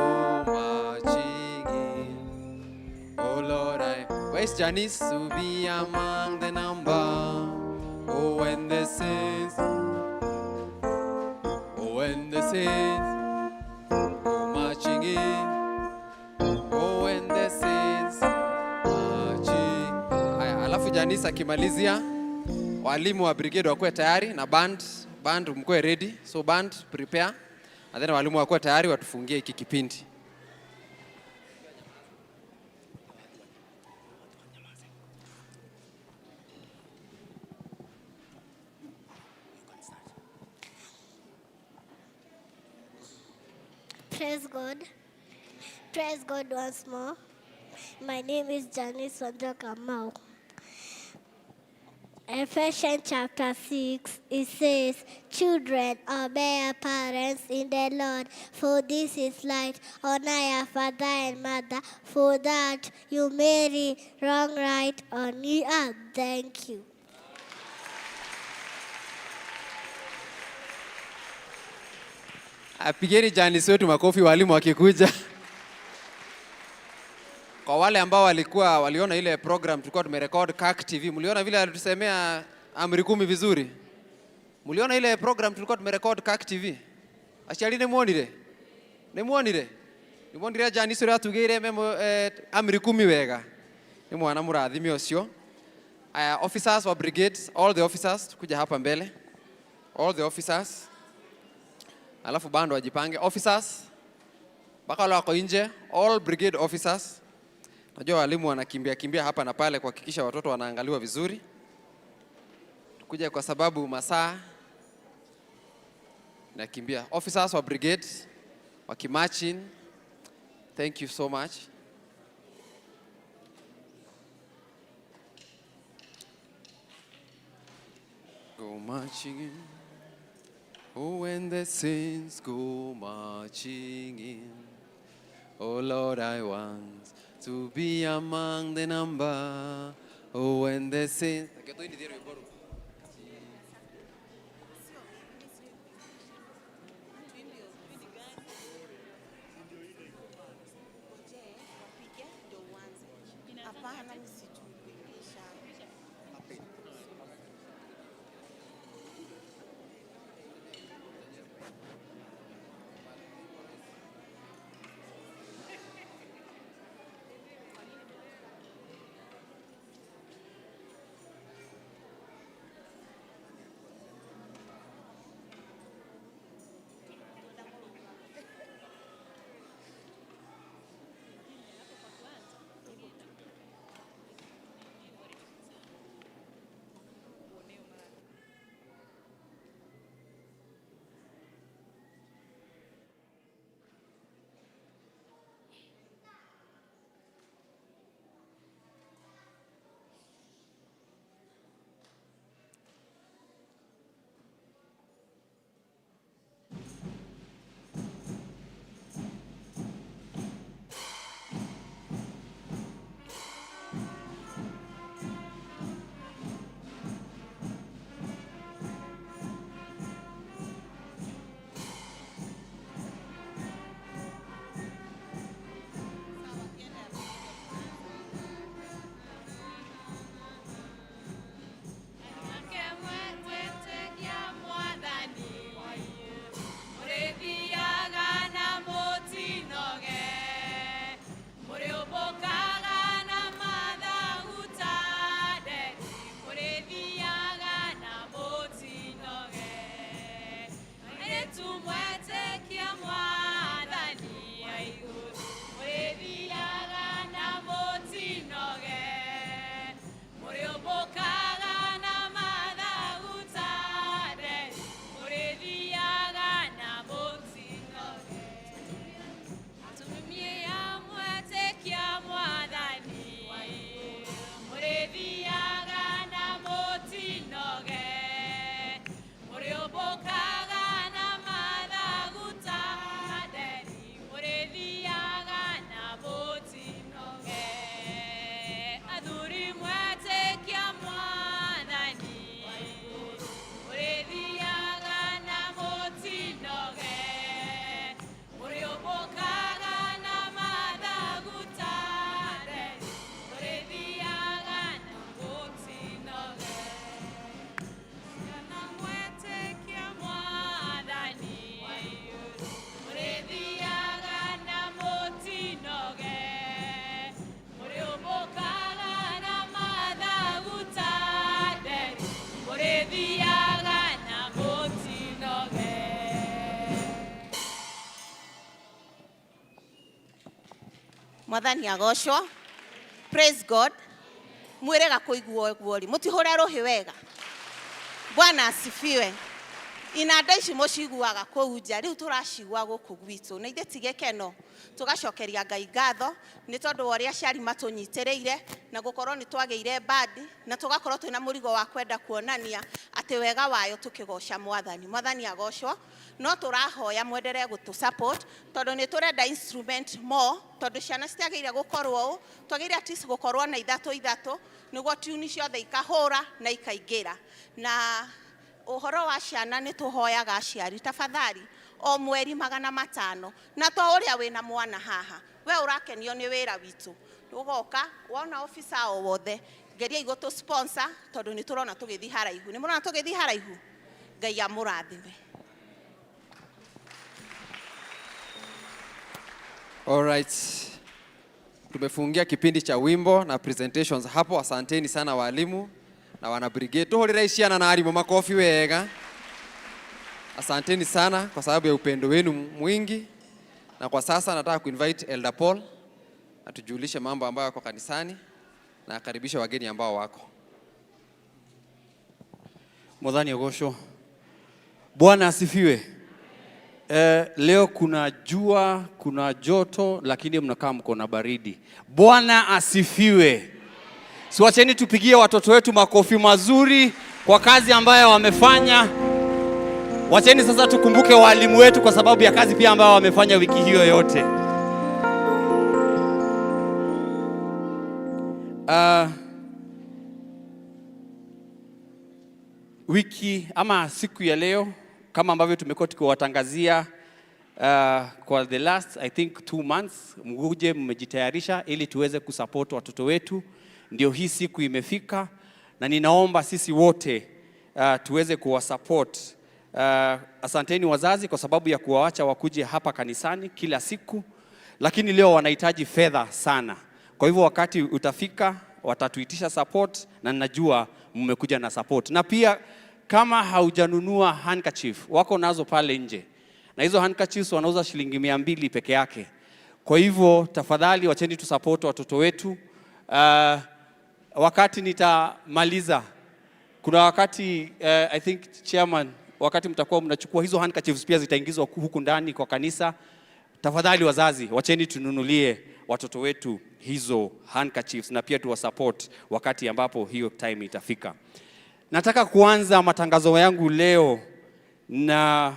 marching in. Oh, Lord, I wish Janice to be among the number. Oh, when the saints, oh, when the saints go marching in. Oh, when the saints marching. Haya, alafu Janice akimalizia, walimu wa brigade wakuwe tayari na band, band mkuwe ready. So band prepare. And then walimu wakuwe tayari watufungie hiki kipindi. Praise God. Praise God once more. My name is Janice Wanjo Kamau. Ephesians chapter 6, it says, "Children, obey your parents in the Lord, for this is right. Honor your father and mother, for that you may read wrong right on the earth." Thank you. Apigeni Janice wetu makofi walimu wakikuja. Kwa wale ambao walikuwa waliona ile program tulikuwa tumerecord CAK TV, mliona vile alitusemea amri 10 vizuri? Mliona ile program tulikuwa tumerecord CAK TV? Aciari nĩmuonire? Nĩmuonire? Nĩmuonire Janice ũrĩa atugĩire memo amri 10 wega? Nĩ mwana mũrathime ũcio. Aya, officers wa brigades, all the officers kuja hapa mbele. All the officers. Alafu bando wajipange. Officers mpaka wale wako nje, all brigade officers. Najua walimu wanakimbia kimbia hapa na pale kuhakikisha watoto wanaangaliwa vizuri. Tukuja kwa sababu masaa nakimbia. Officers wa brigade wakimarch in. Thank you so much. Go marching in. Oh, when the saints go marching in. Oh Lord, I want to be among the number. Oh, when the saints. Hapana, mimi sijui kuimbisha. Mwathani agocwo. Praise God. Mwirega kuigua guo ri mutihure ruhi wega. Bwana asifiwe. Inanda ici mũciguaga kũu nja, rĩu tũracigua gũkũ gwitũ, na ithuĩ ti gĩkeno. Tũgacokeria Ngai ngatho nĩ tondũ wa ũrĩa aciari matũnyitĩrĩire na gũkorwo nĩ twagĩire bandi na tũgakorwo twĩna mũrigo wa kwenda kuonania atĩ wega wayo tũkĩgoca Mwathani. Mwathani agocwo. No tũrahoya mwenderee gũtũ support tondũ nĩ tũrenda instrument more, tondũ ciana citiagĩrĩire gũkorwo ũũ, twagĩrĩire at least gũkorwo na ithatũ ithatũ nĩguo tune ciothe ikahũra na ikaingĩra. Na ũhoro wa ciana nĩ tũhoyaga aciari tafadhali o mweri 500, na to ũrĩa wĩna mwana haha, we ũrakenio nĩ wĩra witũ, ũgoka wona officer o wothe, geria igũtũ sponsor tondũ nĩ tũrona tũgĩthiĩ haraihu. Nĩ mũrona tũgĩthiĩ haraihu? Ngai amũrathime. All right. Tumefungia kipindi cha wimbo na presentations hapo. Asanteni sana walimu na wana brigade. Tuhurire ciana na arimu makofi wega. Asanteni sana kwa sababu ya upendo wenu mwingi. Na kwa sasa nataka kuinvite Elder Paul atujulishe mambo ambayo yako kanisani na akaribishe wageni ambao wako. Mwathani agocwo. Bwana asifiwe. Leo kuna jua, kuna joto, lakini mnakaa mko na baridi. Bwana asifiwe. Siwacheni tupigie watoto wetu makofi mazuri kwa kazi ambayo wamefanya. Wacheni sasa tukumbuke walimu wetu kwa sababu ya kazi pia ambayo wamefanya wiki hiyo yote. Wiki ama siku ya leo kama ambavyo tumekuwa tukiwatangazia kwa the last I think 2 months, mguje mmejitayarisha ili tuweze kusupport watoto wetu. Ndio hii siku imefika, na ninaomba sisi wote tuweze kuwasupport. Asanteni wazazi kwa sababu ya kuwaacha wakuje hapa kanisani kila siku, lakini leo wanahitaji fedha sana. Kwa hivyo wakati utafika watatuitisha support, na ninajua mmekuja na support. Na pia kama haujanunua handkerchief, wako nazo pale nje, na hizo handkerchiefs wanauza shilingi 200 peke yake. Kwa hivyo tafadhali wacheni tusupport watoto wetu. Wakati nitamaliza, kuna wakati I think chairman, wakati mtakuwa mnachukua hizo handkerchiefs pia zitaingizwa huku ndani kwa kanisa. Tafadhali wazazi, wacheni tununulie watoto wetu hizo handkerchiefs na pia tuwasupport wakati ambapo hiyo time itafika. Nataka kuanza matangazo yangu leo na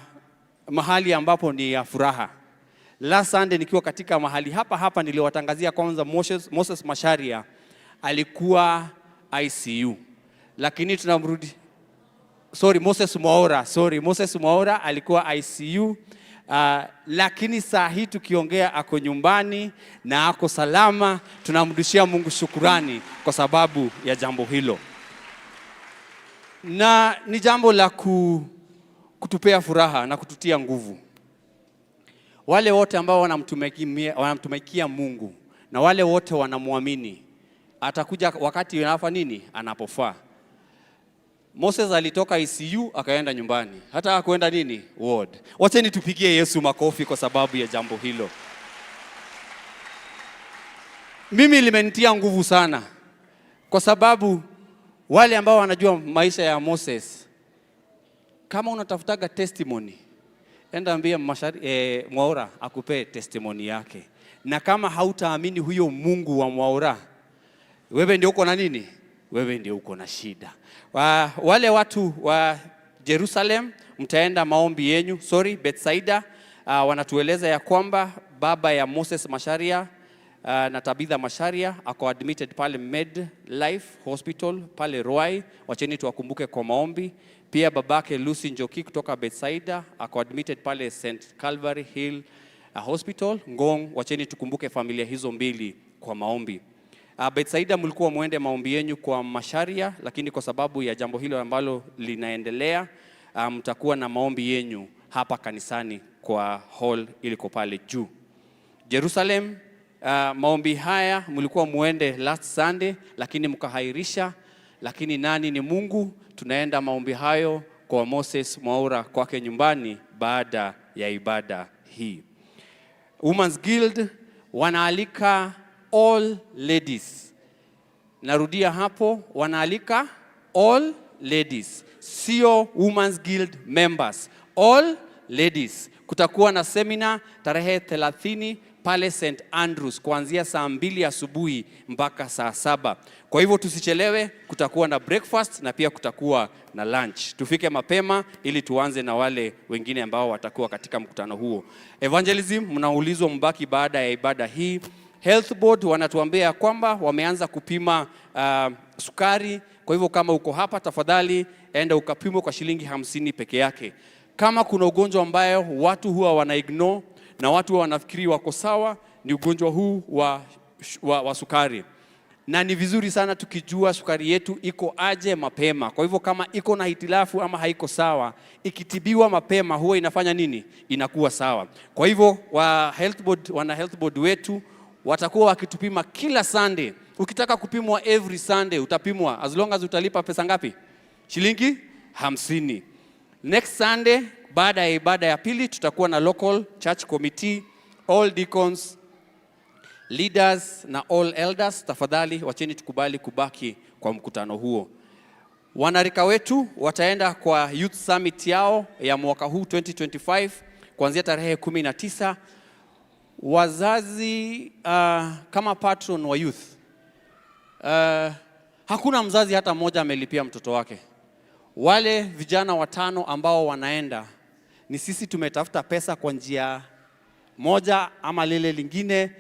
mahali ambapo ni ya furaha. Last Sunday nikiwa katika mahali hapa hapa niliwatangazia kwanza Moses Macharia alikuwa ICU. Lakini tunamrudi, sorry, Moses Mwaura, sorry, Moses Mwaura alikuwa ICU. Lakini saa hii tukiongea ako nyumbani na ako salama. Tunamrudishia Mungu shukurani kwa sababu ya jambo hilo. Na ni jambo la kutupea furaha na kututia nguvu. Wale wote ambao wanamtumikia Mungu na wale wote wanamwamini, atakuja wakati anafa nini? Anapofaa. Moses alitoka ICU akaenda nyumbani, hata hakuenda nini? Ward. Wacheni tupigie Yesu makofi kwa sababu ya jambo hilo. Mimi limenitia nguvu sana, kwa sababu wale ambao wanajua maisha ya Moses, kama unatafutaga testimony, enda ambia Mwaura akupe testimony yake. Na kama hautaamini huyo Mungu wa Mwaura, wewe ndio uko na nini? Wewe ndio uko na shida. Wale watu wa Jerusalem mtaenda maombi yenyu, sorry, Bethsaida, wanatueleza ya kwamba baba ya Moses Macharia na Tabitha Macharia ako admitted pale Med Life Hospital pale Ruai. Wacheni tuwakumbuke kwa maombi. Pia babake Lucy Njoki kutoka Bethsaida ako admitted pale St Calvary Hill Hospital Ngong. Wacheni tukumbuke familia hizo mbili kwa maombi. Bethsaida mlikuwa muende maombi yenyu kwa Macharia, lakini kwa sababu ya jambo hilo ambalo linaendelea, mtakuwa na maombi yenyu hapa kanisani kwa hall iliko pale juu. Jerusalem, maombi haya mlikuwa muende last Sunday, lakini mkahairisha. Lakini nani ni Mungu? Tunaenda maombi hayo kwa Moses Mwaura kwake nyumbani baada ya ibada hii. Women's Guild wanaalika all ladies. Narudia hapo, wanaalika all ladies, sio Women's Guild members, all ladies. Kutakuwa na seminar tarehe 30 pale St Andrews kuanzia saa 2 asubuhi mpaka saa 7. Kwa hivyo tusichelewe, kutakuwa na breakfast na pia kutakuwa na lunch. Tufike mapema ili tuanze na wale wengine ambao watakuwa katika mkutano huo. Evangelism, mnaulizwa mbaki baada ya ibada hii. Health Board wanatuambia kwamba wameanza kupima sukari. Kwa hivyo kama uko hapa, tafadhali enda ukapimwe kwa shilingi 50 peke yake. Kama kuna ugonjwa ambayo watu huwa wana ignore na watu huwa wanafikiri wako sawa, ni ugonjwa huu wa sukari, na ni vizuri sana tukijua sukari yetu iko aje mapema. Kwa hivyo kama iko na hitilafu ama haiko sawa, ikitibiwa mapema huwa inafanya nini? Inakuwa sawa. Kwa hivyo wa health board, wana health board wetu watakuwa wakitupima kila Sunday. Ukitaka kupimwa every Sunday utapimwa as long as utalipa pesa ngapi? Shilingi 50. Next Sunday baada ya ibada ya pili tutakuwa na local church committee, all deacons, leaders na all elders, tafadhali wacheni tukubali kubaki kwa mkutano huo. Wanarika wetu wataenda kwa youth summit yao ya mwaka huu 2025 kuanzia tarehe 19. Wazazi, kama patron wa youth, hakuna mzazi hata mmoja amelipia mtoto wake. Wale vijana watano ambao wanaenda ni sisi tumetafuta pesa kwa njia moja ama lile lingine,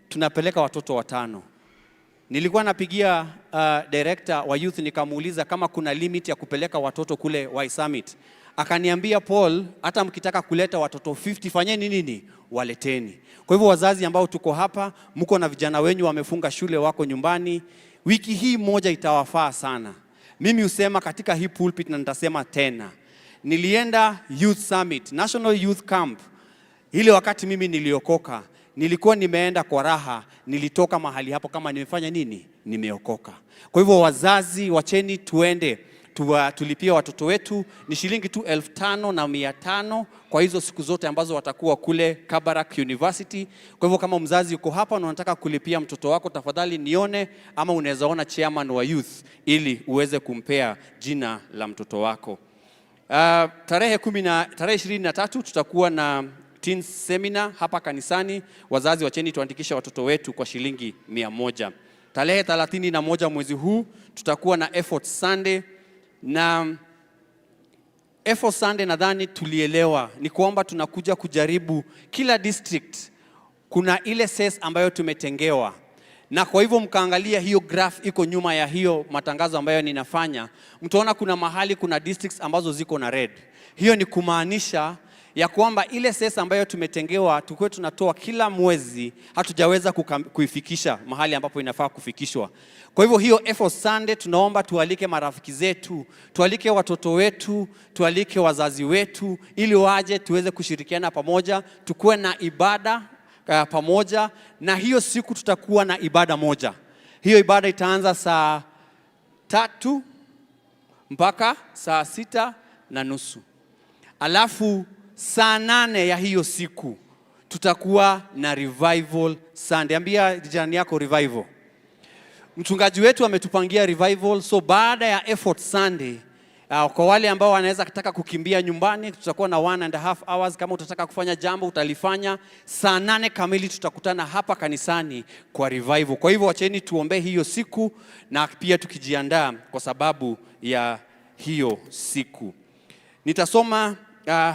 tunapeleka watoto watano. Nilikuwa napigia director wa youth nikamuuliza kama kuna limit ya kupeleka watoto kule Y Summit. Akaniambia, "Paul, hata mkitaka kuleta watoto 50 fanyeni nini? Waleteni." Kwa hivyo wazazi ambao tuko hapa, mko na vijana wenyu wamefunga shule wako nyumbani, wiki hii moja itawafaa sana. Mimi husema katika hii pulpit na nitasema tena. Nilienda Youth Summit, National Youth Camp. Ile wakati mimi niliokoka, nilikuwa nimeenda kwa raha, nilitoka mahali hapo kama nimefanya nini? Nimeokoka. Kwa hivyo wazazi, wacheni tuende tulipie watoto wetu, ni shilingi tu 5,500 kwa hizo siku zote ambazo watakuwa kule Kabarak University. Kwa hivyo kama mzazi uko hapa na unataka kulipia mtoto wako, tafadhali nione ama unaweza ona chairman wa youth ili uweze kumpea jina la mtoto wako. Tarehe 23 tutakuwa na teen seminar hapa kanisani. Wazazi, wacheni tuandikishe watoto wetu kwa shilingi 100. Tarehe 31 mwezi huu tutakuwa na Effort Sunday, na Effort Sunday nadhani tulielewa ni kwamba tunakuja kujaribu kila district kuna ile cess ambayo tumetengewa, na kwa hivyo mkaangalia hiyo graph iko nyuma ya hiyo matangazo ambayo ninafanya, mtaona kuna mahali kuna districts ambazo ziko na red. Hiyo ni kumaanisha ya kwamba ile cess ambayo tumetengewa tukuwe tunatoa kila mwezi hatujaweza kuifikisha mahali ambapo inafaa kufikishwa. Kwa hivyo hiyo Effort Sunday tunaomba tualike marafiki zetu, tualike watoto wetu, tualike wazazi wetu ili waje tuweze kushirikiana pamoja, tukuwe na ibada pamoja, na hiyo siku tutakuwa na ibada moja. Hiyo ibada itaanza saa 3 mpaka saa 6:30. Alafu saa 8 ya hiyo siku tutakuwa na revival Sunday. Ambia jirani yako, revival. Mchungaji wetu ametupangia revival, so baada ya Effort Sunday, kwa wale ambao wanaweza kutaka kukimbia nyumbani, tutakuwa na 1.5 hours. Kama utataka kufanya jambo utalifanya. Saa 8 kamili tutakutana hapa kanisani kwa revival. Kwa hivyo wacheni tuombee hiyo siku na pia tukijiandaa kwa sababu ya hiyo siku. Nitasoma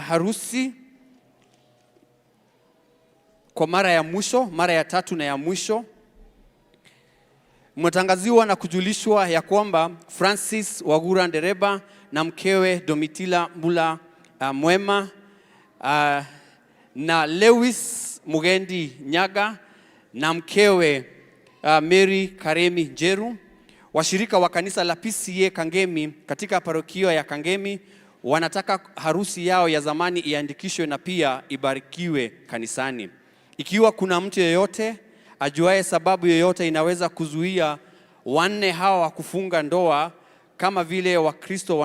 harusi kwa mara ya mwisho, mara ya tatu na ya mwisho. Mmetangaziwa na kujulishwa ya kwamba Francis Wagura Ndereba na mkewe Domitila Mbula Mwema na Lewis Mugendi Nyaga na mkewe Mary Karemi Njeru, washirika wa kanisa la PCEA Kangemi katika parokia ya Kangemi, wanataka harusi yao ya zamani iandikishwe na pia ibarikiwe kanisani. Ikiwa kuna mtu yeyote ajuaye sababu yoyote inaweza kuzuia wanne hawa wa kufunga ndoa kama vile Wakristo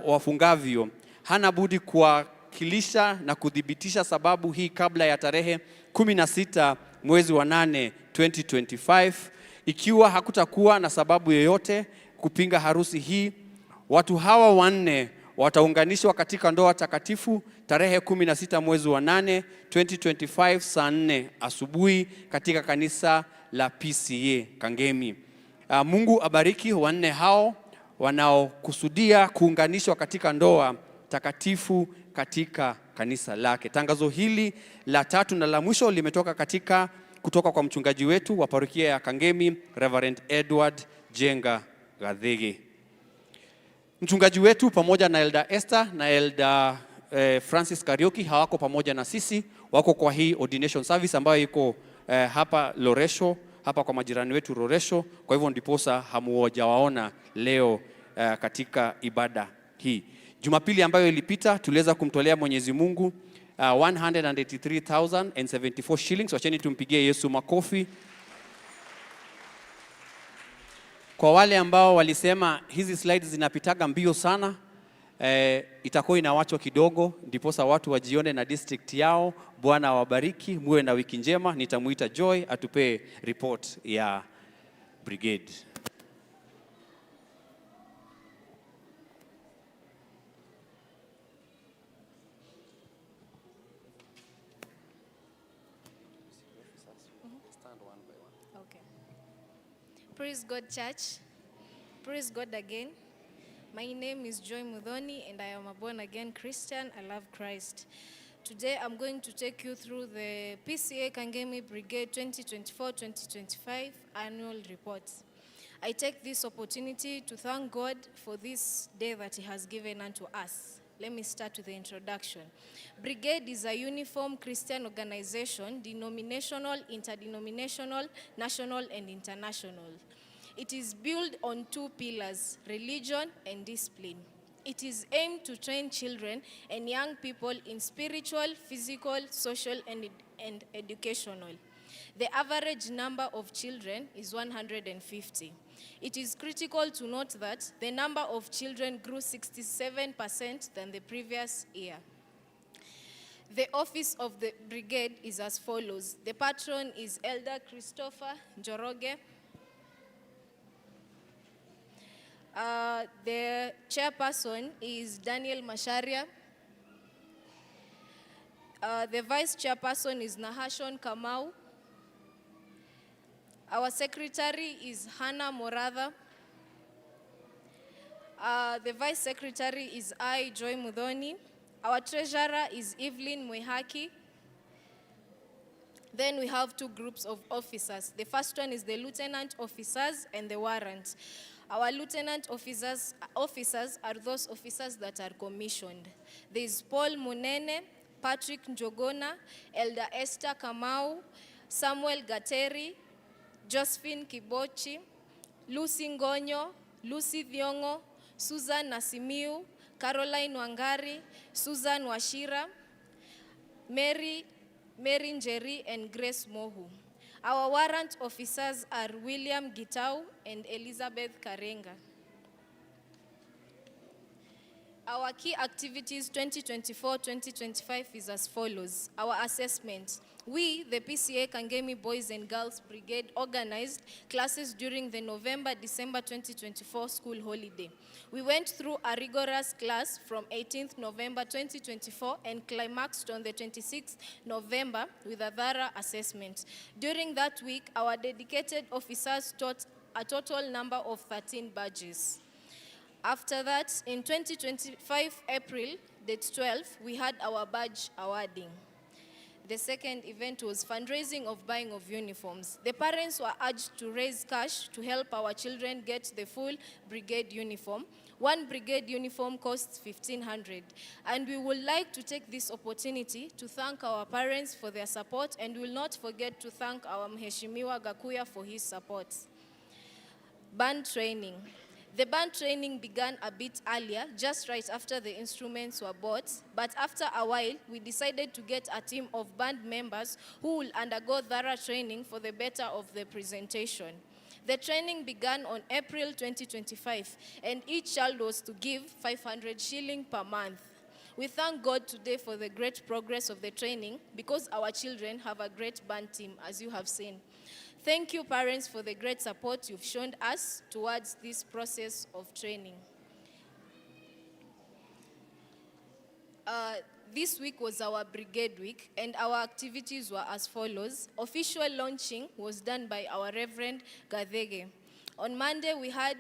wafungavyo, hana budi kuwakilisha na kuthibitisha sababu hii kabla ya tarehe 16 mwezi wa 8 2025. Ikiwa hakutakuwa na sababu yoyote kupinga harusi hii, Watu hawa wanne wataunganishwa katika ndoa takatifu tarehe 16 mwezi wa 8 2025 saa 4 asubuhi katika kanisa la PCEA Kangemi. Mungu abariki wanne hao wanaokusudia kuunganishwa katika ndoa takatifu katika kanisa lake. Tangazo hili la tatu na la mwisho limetoka katika kutoka kwa mchungaji wetu wa parokia ya Kangemi, Reverend Edward Jenga Gathege. Mchungaji wetu pamoja na Elder Esther na Elder Francis Kariuki hawako pamoja na sisi, wako kwa hii ordination service ambayo iko hapa Loresho, hapa kwa majirani wetu Loresho. Kwa hivyo ndiposa hamuojawaona leo katika ibada hii. Jumapili ambayo ilipita tuliweza kumtolea Mwenyezi Mungu 183,074 shillings. Wacheni tumpigie Yesu makofi. Kwa wale ambao walisema hizi slides zinapitaga mbio sana, itakuwa inawachwa kidogo ndiposa watu wajione na district yao. Bwana awabariki, muwe na wiki njema. Nitamuita Joy atupee report ya brigade. Okay. Praise God, church. Praise God again. My name is Joy Muthoni, and I am a born again Christian. I love Christ. Today, I'm going to take you through the PCEA Kangemi Brigade 2024 2025 annual report. I take this opportunity to thank God for this day that He has given unto us. Let me start with the introduction. Brigade is a uniform Christian organization, denominational, interdenominational, national, and international. It is built on two pillars, religion and discipline. It is aimed to train children and young people in spiritual, physical, social, and educational. The average number of children is 150. It is critical to note that the number of children grew 67% than the previous year. The office of the brigade is as follows. The patron is Elder Christopher Njoroge. The chairperson is Daniel Masharia. The vice chairperson is Nahashon Kamau. Our secretary is Hannah Moratha. The vice secretary is I, Joy Muthoni. Our treasurer is Evelyn Mwihaki. Then we have two groups of officers. The first one is the lieutenant officers and the warrant. Our lieutenant officers are those officers that are commissioned. There is Paul Munene, Patrick Njogona, Elder Esther Kamau, Samuel Gateri, Josephine Kibochi, Lucy Ngonyo, Lucy Thiongo, Susan Nasimiu, Caroline Wangari, Susan Wachira, Mary Njeri, and Grace Mohu. Our warrant officers are William Gitau and Elizabeth Karenga. Our key activities 2024-2025 is as follows. Our assessment. We, the PCEA Kangemi Boys and Girls Brigade, organized classes during the November-December 2024 school holiday. We went through a rigorous class from 18th November 2024 and climaxed on the 26th November with a thorough assessment. During that week, our dedicated officers taught a total number of 13 badges. After that, in 2025 April, date 12, we had our badge awarding. The second event was fundraising of buying of uniforms. The parents were urged to raise cash to help our children get the full brigade uniform. One brigade uniform costs 1,500. And we would like to take this opportunity to thank our parents for their support, and will not forget to thank our Mheshimiwa Gakuya for his support. Band training. The band training began a bit earlier, just right after the instruments were bought. But after a while, we decided to get a team of band members who will undergo thorough training for the better of the presentation. The training began on April 2025, and each child was to give 500 shilling per month. We thank God today for the great progress of the training, because our children have a great band team, as you have seen. Thank you, parents, for the great support you've shown us towards this process of training. This week was our brigade week, and our activities were as follows. Official launching was done by our Reverend Gathege. On Monday, we had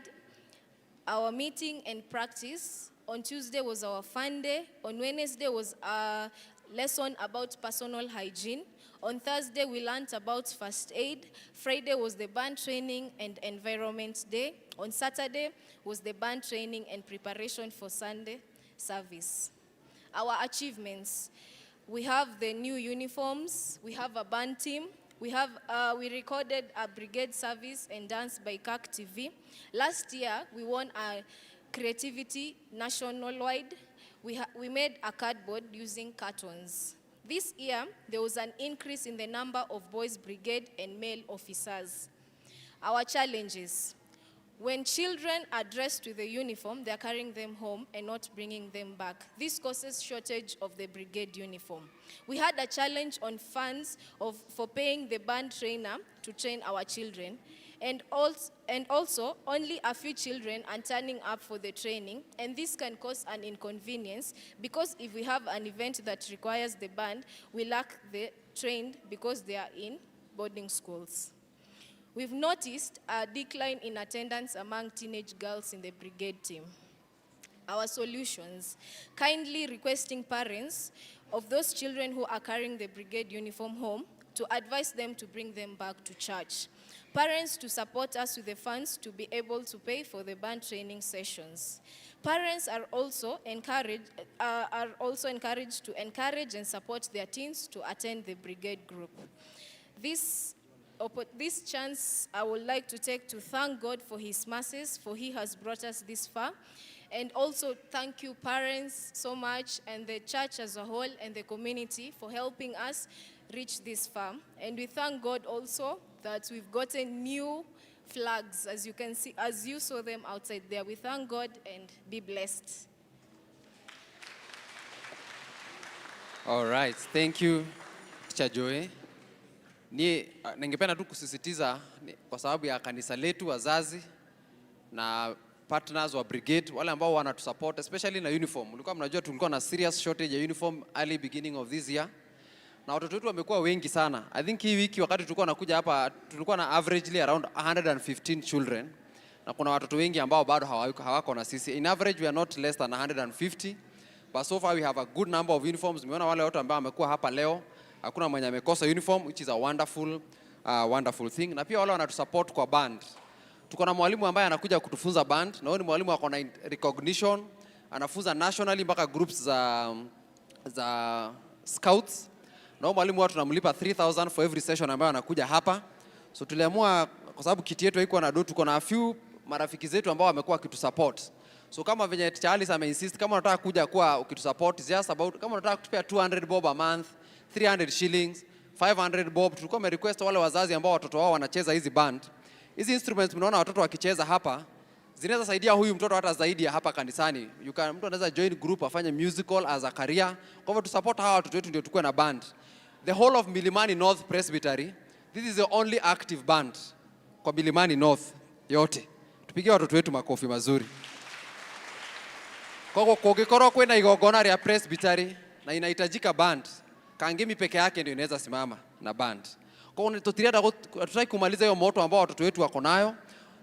our meeting and practice. On Tuesday was our fun day. On Wednesday was a lesson about personal hygiene. On Thursday, we learned about first aid. Friday was the band training and environment day. On Saturday was the band training and preparation for Sunday service. Our achievements. We have the new uniforms. We have a band team. We recorded a brigade service and dance by CAC TV. Last year, we won a creativity national-wide. We made a cardboard using cartons. This year, there was an increase in the number of boys brigade and male officers. Our challenges. When children are dressed with the uniform, they are carrying them home and not bringing them back. This causes shortage of the brigade uniform. We had a challenge on funds for paying the band trainer to train our children. And also, only a few children are turning up for the training, and this can cause an inconvenience because if we have an event that requires the band, we lack the trained because they are in boarding schools. We've noticed a decline in attendance among teenage girls in the brigade team. Our solutions: kindly requesting parents of those children who are carrying the brigade uniform home to advise them to bring them back to church. Parents to support us with the funds to be able to pay for the band training sessions. Parents are also encouraged to encourage and support their teens to attend the brigade group. This chance I would like to take to thank God for his mercies, for he has brought us this far. And also thank you parents so much, and the church as a whole and the community for helping us reach this far. And we thank God also that we've gotten new flags, as you can see, as you saw them outside there. We thank God and be blessed. All right, thank you, Teacher Joy. Ni ningependa tu kusisitiza kwa sababu ya kanisa letu, wazazi na partners wa brigade, wale ambao wanatusupport especially na uniform. Mlikuwa mnajua tulikuwa na serious shortage ya uniform early beginning of this year. Na watoto wetu wamekuwa wengi sana. I think hii wiki wakati tulikuwa nakuja hapa tulikuwa na averagely around 115 children. Na kuna watoto wengi ambao bado hawako na sisi. In average we are not less than 150. But so far we have a good number of uniforms. Umeona wale watu ambao wamekuwa hapa leo, hakuna mwenye amekosa uniform, which is a wonderful thing. Na pia wale wanatusupport kwa band. Tuko na mwalimu ambaye anakuja kutufunza band, na huyo ni mwalimu ako na recognition, anafunza nationally mpaka groups za scouts. Na huyo mwalimu watu tunamlipa 3000 for every session ambayo anakuja hapa. So tuliamua kwa sababu kiti yetu haikuwa na do, tuko na a few marafiki zetu ambao wamekuwa wakitusupport. So kama venye Teacher Alice ameinsist, kama unataka kuja kuwa ukitusupport, it's just about, kama unataka kutupea 200 bob a month, 300 shillings, 500 bob. Tulikuwa request wale wazazi ambao watoto wao wanacheza hizi band. Hizi instruments mnaona watoto wakicheza hapa zinaweza saidia huyu mtoto hata zaidi ya hapa kanisani. Mtu anaweza join group afanye musical as a career. Kwa hivyo tu support hawa watoto wetu ndio tukue na band. The whole of Milimani North Presbytery, this is the only active band kwa Milimani North yote. Tupigie watoto wetu makofi mazuri. Kwa hivyo kũngĩkorwo kwĩna igongona rĩa presbytery na inahitajika band, Kangemi peke yake ndio inaweza simama na band. Kwa hiyo hatutaki kumaliza hiyo moto ambao watoto wetu wako nayo,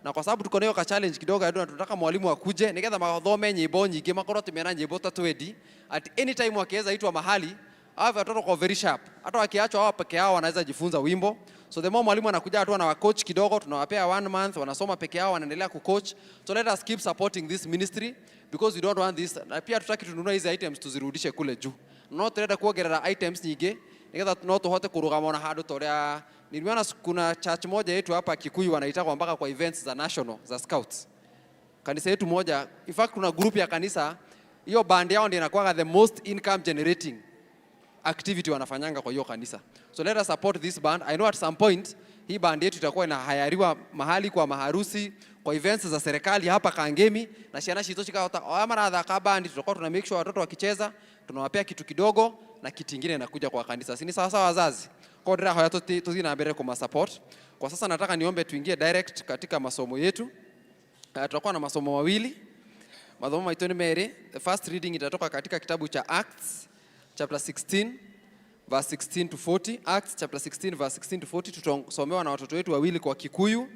na kwa sababu tuko nayo ka challenge kidogo ya tunataka mwalimu akuje nigetha mathome nyimbo nyingĩ, makorwo atĩ mena nyimbo ta 20 at any time wakiweza itwa mahali. Hawa watoto kwa very sharp, hata wakiachwa hawa peke yao wanaweza jifunza wimbo. So the more mwalimu anakuja tu anawa coach kidogo, tunawapea one month, wanasoma peke yao, wanaendelea kucoach. So let us keep supporting this ministry because we don't want this. Na pia tutaki tununue hizi items tuzirudishe kule juu, no turenda kuongerera items nyingĩ nigetha no tuhote kurugama ona handu ta ũrĩa niliona kuna church moja yetu hapa Kikuyu wanaitagwa mpaka kwa events za national za scouts. Kanisa yetu moja, in fact kuna group ya kanisa hiyo band yao ndio inakuwa the most income generating activity wanafanyanga kwa hiyo kanisa. So let us support this band. I know at some point hii band yetu itakuwa inahayariwa mahali kwa maharusi, kwa events za serikali hapa Kangemi, na ciana citũ cikahota o marathaka band, tutakuwa tuna make sure watoto wakicheza tunawapea kitu kidogo na kitu kingine inakuja kwa kanisa. Si ni sawa sawa wazazi? Kwa hiyo ndĩrahoya tũthiĩ na mbere kuma support. Kwa sasa nataka niombe tuingie direct katika masomo yetu. Tutakuwa na masomo mawili. Mathomo maitũ nĩ merĩ. The first reading itatoka katika kitabu cha Acts chapter 16 verse 16 to 40. Acts chapter 16 verse 16 to 40 tutasomewa na watoto wetu wawili kwa Kikuyu,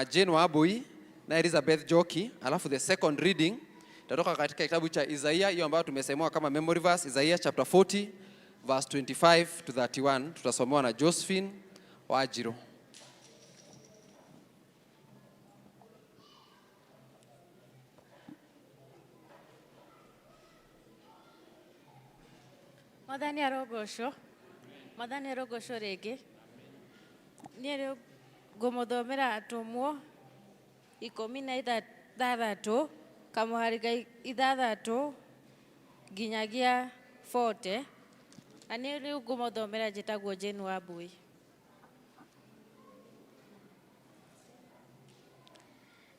Jane Wabui na Elizabeth Joki. Alafu the second reading itatoka katika kitabu cha Isaiah, hiyo ambayo tumesemewa kama memory verse, Isaiah chapter 40 verse 25 to 31. Tutasomewa na Josephine Wajiro. Mwathani arogocwo. Mwathani arogocwo rĩngĩ. Niĩ rĩu ngũmũthomera atũmwo 16 kamũhari ga 6 nginyagia 40. Na niĩ rĩu ngũmũthomera njĩtagwo Jane Wambui.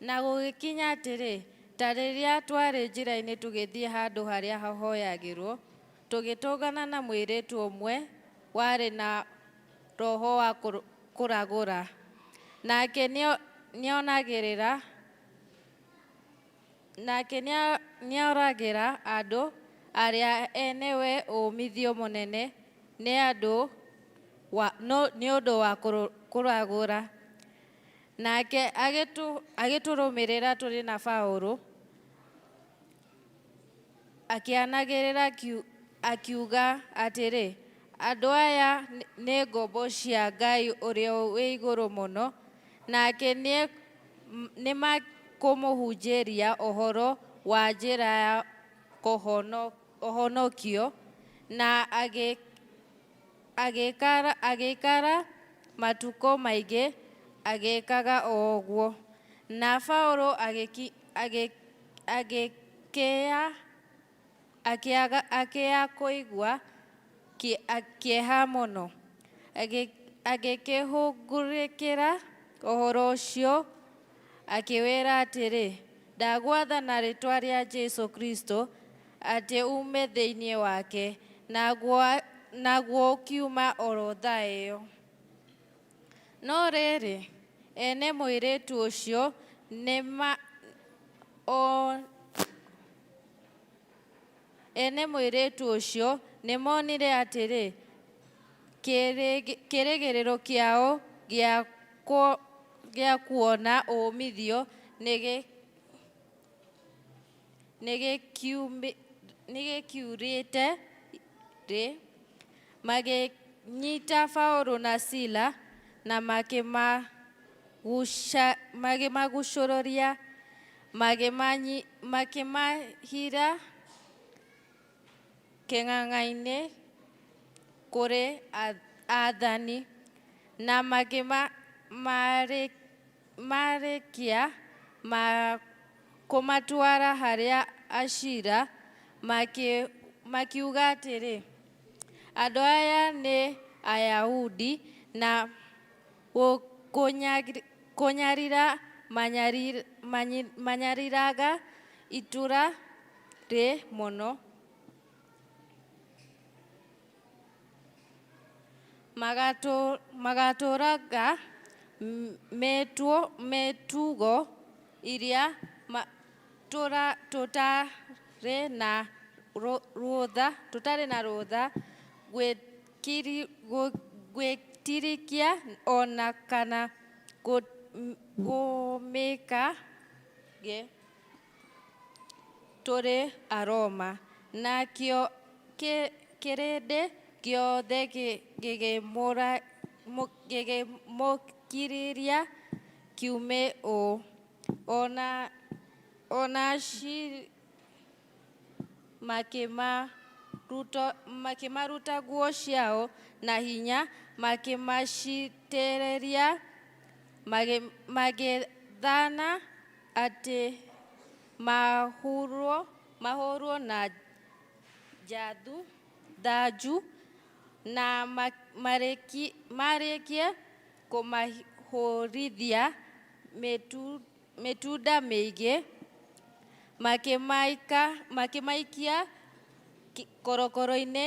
Na gũgĩkinya atĩrĩ, ta rĩrĩa twarĩ njĩra-inĩ tũgĩthiĩ handũ harĩa hahoyagĩrwo, tũgĩtũngana na mũirĩtu ũmwe warĩ na roho wa kũragũra. Nake nĩonagĩrĩra, nake nĩoragĩra andũ arĩa enewe ũmithio mũnene nĩ ũndũ wa kũragũra. Nake agĩtũrũmĩrĩra tũrĩ na Paũlũ, akĩanagĩrĩra akiuga atĩrĩ, andũ aya nĩ ngombo cia Ngai ũrĩa wĩ igũrũ mũno, nake nĩmakũmũhunjĩria ũhoro wa njĩra ya ũhonokio. Na agĩikara matukũ maingĩ agĩĩkaga o ũguo. Na Paũlũ akĩya kũigua kĩeha mũno, agĩkĩhũngũrĩkĩra ũhoro ũcio, akĩwĩra atĩrĩ, ndagwatha na rĩĩtwa rĩa Jesũ Kristo atĩ uume thĩinĩ wake. Naguo ũkiuma oro thaa ĩyo. No rĩrĩ, ene mũirĩtu ũcio nĩmonire atĩrĩ, kĩĩrĩgĩrĩro kĩao gĩa kuona uumithio nĩgĩkiurĩte rĩ, magĩnyiita Paũlũ na Sila na makĩmagucũrũria, makĩmahira kĩng'ang'a-inĩ kũrĩ aathani, na marĩkia kũmatwara harĩa aciira, makiuga atĩrĩ, andũ aya nĩ Ayahudi na kũnyarira manyariraga itũũra rĩ mũno. Magatũũraga mĩtugo ĩrĩa tũtarĩ na rũtha gwĩtĩkĩria o na kana kũmĩka tũrĩ Aroma. Nakĩo kĩrĩndĩ gĩothe gĩkĩmũkirĩrĩria kiume ũũ, o na aciiri makĩmaruta nguo ciao na hinya, makĩmacitĩrĩria, magĩathana atĩ mahũũrwo na thanju, na marĩkie kũmahũũrithia mĩtunda mĩingĩ, makĩmaikia korokoro-inĩ,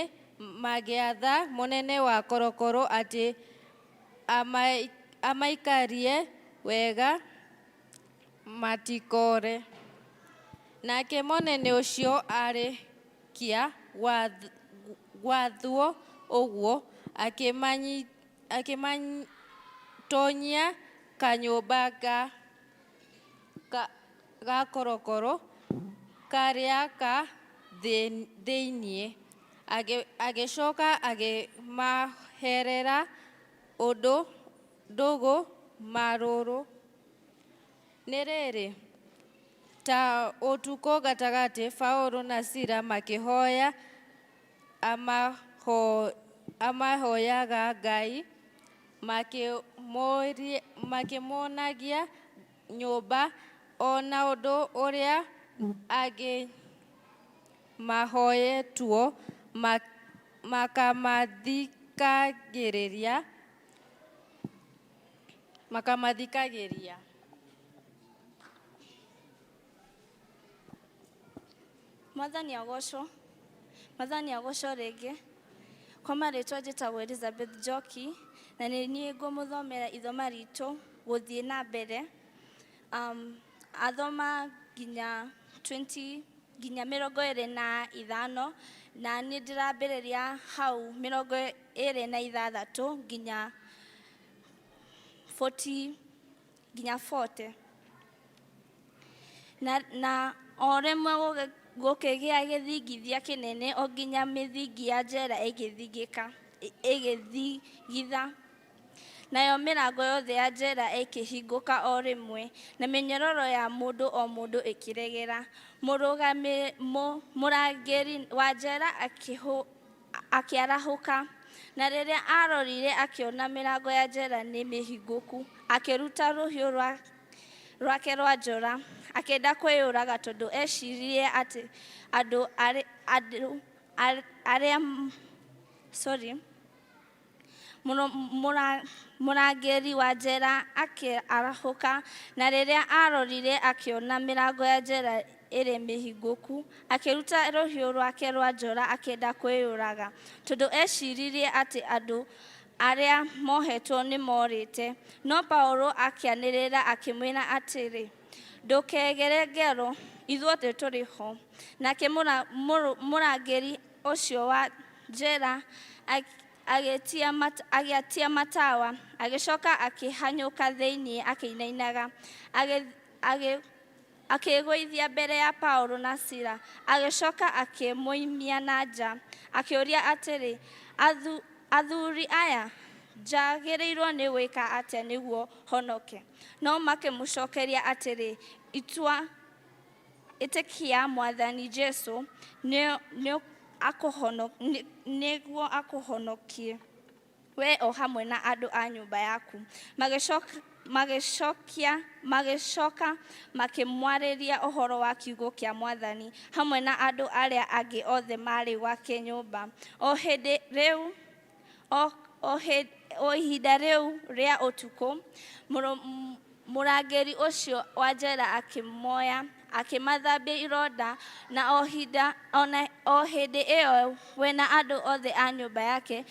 magĩatha mũnene wa korokoro atĩ amaikarie wega matikoore. Nake mũnene ũcio arĩkia gwathwo ũguo, akĩmatonyia kanyũmba ga korokoro karĩa ka thĩinĩ, agĩcoka akĩmaherera ũndũ ndũgũ marũrũ. Nĩ rĩrĩ, ta ũtukũ gatagatĩ, Paũlũ na Sila makĩhoya amahoyaga Ngai, makĩmonagia nyũmba o na ũndũ ũrĩa angĩ mahoyetwo makamathikagĩrĩria. Mwathani agocwo. Mwathani agocwo rĩngĩ. Kwa marĩtwa njĩtagwo Elizabeth Njoki na nĩ niĩ ngũmũthomera ithoma ritũ gũthiĩ na mbere. Athoma nginya 20 nginya 25, na niĩ ndĩrambĩrĩria hau 26 nginya 40, nginya 40. Na o rĩmwe gũkĩgĩa gĩthingithia kĩnene o nginya mĩthingi ya njera ĩgĩthingĩka ĩgĩthingitha. Nayo mĩrango yothe ya njera ĩkĩhingũka o rĩmwe, na mĩnyororo ya mũndũ o mũndũ ĩkĩregera. Mũrangĩri wa njera akĩarahũka, na rĩrĩa aarorire akĩona mĩrango ya njera nĩ mĩhingũku, akĩruta rũhiũ rwake rwa njora, akĩenda kwĩyũraga tondũ eciririe atĩ andũ arĩa, sorry. Mũrangĩri wa njera akĩarahũka, na rĩrĩa aarorire akĩona mĩrango ya njera ĩrĩ mĩhingũku, akĩruta rũhiũ rwake rwa njora akĩenda kwĩyũraga, tondũ eciririe atĩ andũ arĩa mohetwo nĩ morĩte. No Paũlũ akĩanĩrĩra akĩmwĩra atĩrĩ, "Ndũkegere ngero, ithuothe tũrĩ ho." Nake mũrangĩri ũcio wa njera agĩatia matawa, agĩcoka akĩhanyũka thĩinĩ akĩinainaga, akĩĩgũithia mbere ya Paũlũ na Sila, agĩcoka akĩmoimia na nja, akĩũria atĩrĩ, "Athuri aya, njagĩrĩirwo nĩ gwĩka atĩa nĩguo honoke?" No makĩmũcookeria atĩrĩ, "Itua ĩtĩkia Mwathani Jesũ, nĩguo akũhonokie we o hamwe na andũ a nyũmba yaku." Magĩcoka makĩmwarĩria ũhoro wa kiugo kĩa Mwathani hamwe na andũ arĩa angĩ othe maarĩ gwake nyũmba. O hĩndĩ rĩu o ihinda rĩu rĩa ũtukũ, mũrangĩri ũcio wa njera akĩmoya, akĩmathambia ironda, na o hĩndĩ ĩyo we na andũ othe a nyũmba yake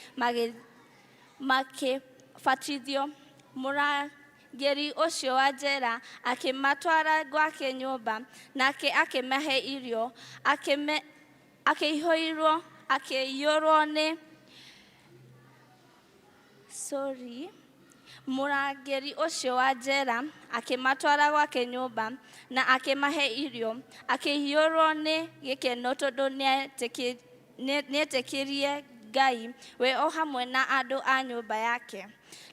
makĩbatithio. Mũrangĩri ũcio wa njera akĩmatwara gwake nyũmba, nake akĩmahe irio, akĩiyũrwo nĩ, sorry. Mũrangĩri ũcio wa njera akĩmatwara gwake nyũmba na akĩmahe irio, akĩiyũrwo nĩ gĩkeno tondũ nĩetĩkirie Ngai, we o hamwe na andũ a nyũmba yake.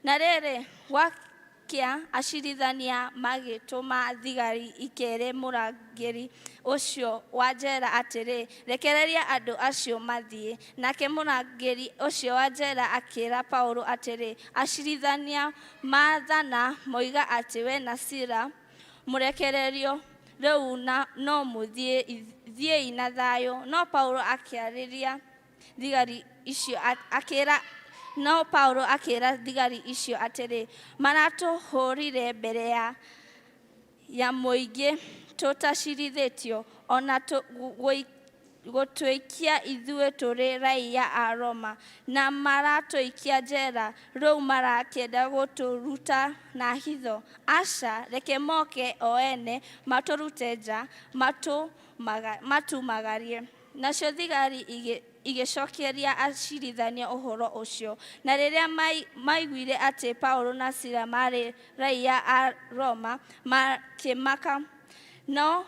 Na rĩrĩ, gwakĩa, acirithania magĩtũma thigari ikere mũrangĩri ũcio wa njera atĩrĩ, "Rekereria andũ acio mathiĩ." Nake mũrangĩri ũcio wa njera akĩĩra Paũlũ atĩrĩ, "Acirithania maathana moiga atĩ we na Sila mũrekererio; rĩu no mũthiĩ, thiĩi na thayũ." No Paũlũ akĩarĩria thigari icio akĩra no Paũlũ akĩra thigari icio atĩrĩ, "Maratũhũũrire mbere ya mũingĩ tũtacirithĩtio, o na Gũtũikia ithuĩ tũrĩ raiya a Roma na maratũikia njera, rĩu marakĩenda gũtũruta na hitho? Aca, reke moke o ene matũrute nja, matumagarie. Nacio thigari igĩcokeria acirithania ũhoro ũcio. Na rĩrĩa maiguire atĩ Paulo na Sila maarĩ raiya a Roma, makĩmaka, no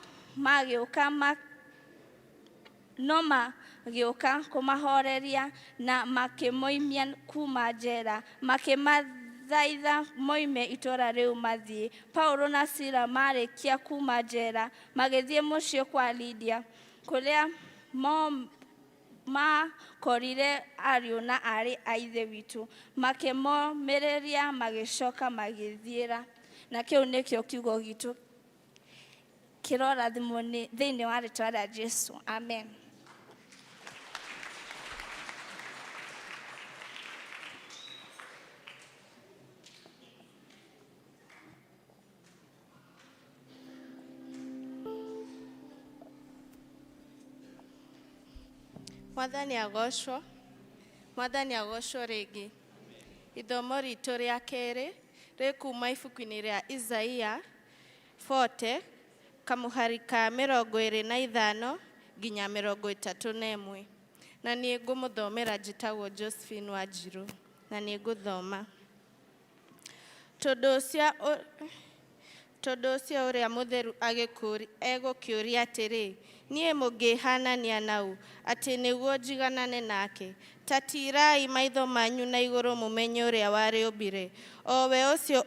magĩũka kũmahoreria na makĩmoimia kuma njera, makĩmathaitha moime itũũra rĩu mathiĩ. Paulo na Sila marĩkia kuma njera, magĩthiĩ mũciĩ kwa Lidia, kũrĩa makorire ariũ na aarĩ a Ithe witũ, makĩmomĩrĩria, magĩcoka magĩthiĩra. Na kĩu nĩkĩo kiugo gitũ kĩrorathimwo nĩ thĩinĩ wa rĩtwa rĩa Jesu. Amen. Mwathani agocwo, Mwathani agocwo rĩngĩ. Ithomo ritũ rĩa kerĩ rĩkuma ibuku-inĩ rĩa Isaia 40 kamũhari ka 25 nginya 31. Na niĩ ngũmũthomera njĩtagwo Josephine Wanjiru, na nĩ ngũthoma. Tondũ ũcio ũrĩa mũtheru egũkĩũria atĩrĩ, niĩ mũngĩhanania nau atĩ nĩguo njiganane nake? Ta tiirai maitho manyu na igũrũ mũmenye ũrĩa warĩũmbire, o we ũcio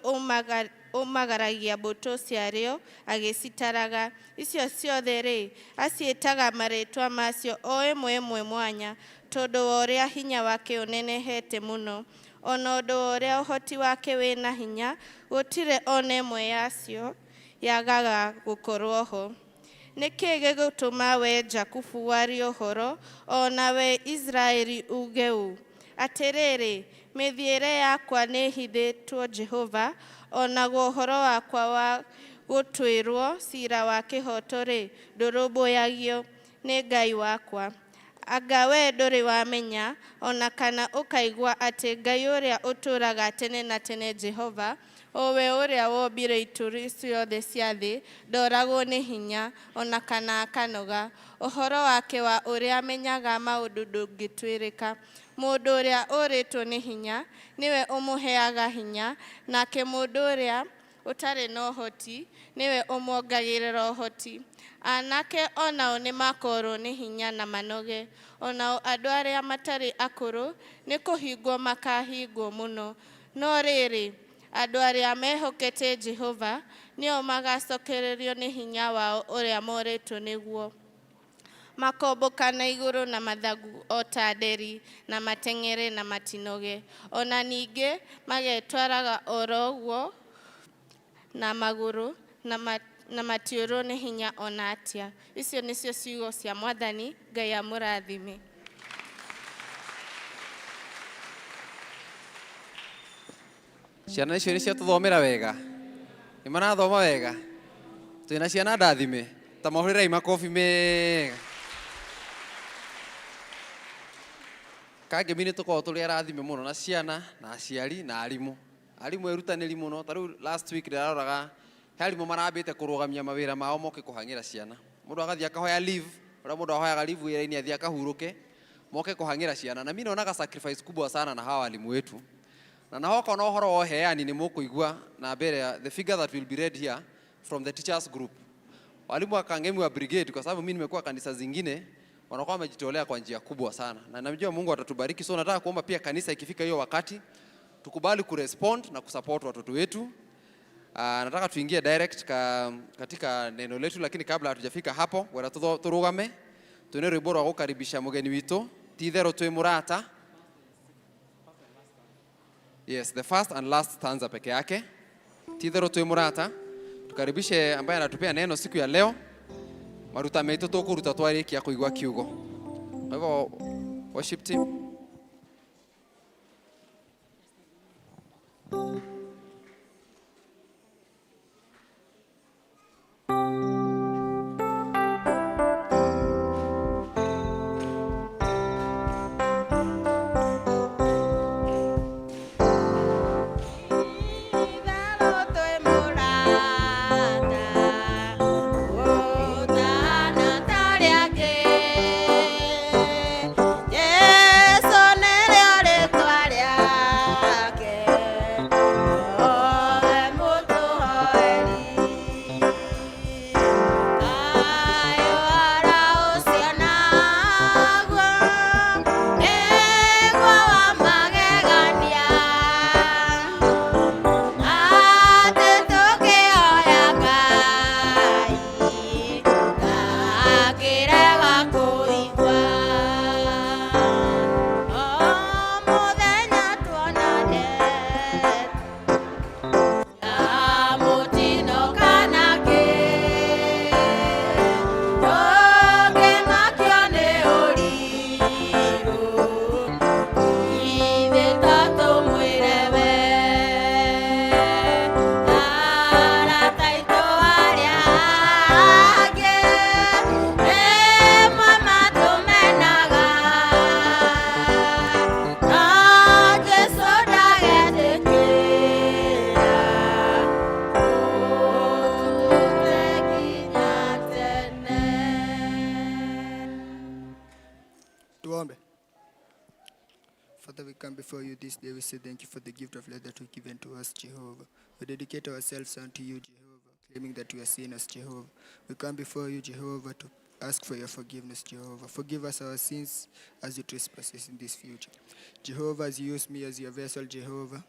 ũmagaragia mbũtũ ciarĩo agĩcitaraga. Icio ciothe-rĩ, aciĩtaga marĩĩtwa macio o ĩmwe ĩmwe mwanya, tondũ wa ũrĩa hinya wake ũnenehete mũno, ona ũndũ wa ũrĩa ũhoti wake wĩna hinya, gũtirĩ ona ĩmwe yacio yagaga gũkorwo ho. Nĩ kĩĩ gĩgũtũma we Jakubu warie ũhoro, o na we Isiraeli uuge ũũ? Atĩrĩrĩ, mĩthiĩre yakwa nĩĩhithĩtwo Jehova, o naguo ũhoro wakwa wa gũtuĩrwo ciira wa kĩhooto-rĩ, ndũrũmbũyagio nĩ Ngai wakwa. Anga wee ndũrĩ wamenya, o na kana ũkaigua atĩ Ngai ũrĩa ũtũũraga tene na tene Jehova, o we ũrĩa wombire ituri ciothe cia thĩ, ndoragwo nĩ hinya, o na kana akanoga. Ũhoro wake wa ũrĩa amenyaga maũndũ ndũngĩtuĩrĩka. Mũndũ ũrĩa ũrĩtwo nĩ hinya, nĩwe ũmũheaga hinya, nake mũndũ ũrĩa ũtarĩ na ũhoti, nĩwe ũmuongagĩrĩra ũhoti. Anake o nao nĩmakoorwo nĩ hinya na manoge, o nao andũ arĩa matarĩ akũrũ nĩ kũhĩngwo makahĩngwo mũno. No rĩrĩ, andũ arĩa mehokete Jehova nĩo magacokererio nĩ hinya wao ũrĩa morĩtwo nĩguo. Makombũka na igũrũ na mathagu o ta nderi, na mateng'ere na matinoge. O na ningĩ magetwaraga oro ũguo na magũrũ, na matiũrwo nĩ hinya o na atĩa. Icio nĩcio ciugo cia Mwathani. Ngai amũrathime. Ciana icio nĩ ciatũthomera wega, nĩ marathoma wega, twĩna ciana ndathime, ta mahũrĩrai makobi mega. Kangemi nĩ tũkoragwo tũrĩ arathime mũno na ciana na aciari na arimũ. Arimũ erutanĩri mũno, ta rĩu last week ndĩraroraga he arimũ marambĩte kũrũgamia mawĩra mao moke kũhang'ĩra ciana. Mũndũ agathiĩ akahoya leave, ũrĩa mũndũ ahoyaga leave wĩra-inĩ athiĩ akahurũke, moke kũhang'ĩra ciana. Na mi naonaga sacrifice kubwa sana na hawa walimu wetu. Na naho okorwo na ũhoro wa ũheani nĩ mũkũigua na mbere ya the figure that will be read here from the teachers group. Walimu wa Kangemi wa brigade, kwa sababu mimi nimekuwa kanisa zingine wanakuwa wamejitolea kwa njia kubwa sana. Na najua Mungu atatubariki. So nataka kuomba pia kanisa ikifika hiyo wakati tukubali kurespond na kusupport watoto wetu. Nataka tuingie direct katika neno letu, lakini kabla hatujafika hapo, wera turugame twine rwimbo rwa gukaribisha mugeni witu ti itherũ twĩ mũrata. Yes, the first and last stanza peke yake. Ti itherũ twĩ mũrata. Tukaribishe ambaye anatupea neno siku ya leo. Maruta maitu tũkũruta twarĩkia kũigua kiugo. Kwa hivyo worship team. come before you this day. We say thank you for the gift of life that you've given to us, Jehovah. We dedicate ourselves unto you, Jehovah, claiming that we are sinners, Jehovah. We come before you, Jehovah, to ask for your forgiveness, Jehovah. Forgive us our sins as you trespass in this future. Jehovah, as you use me as your vessel, Jehovah,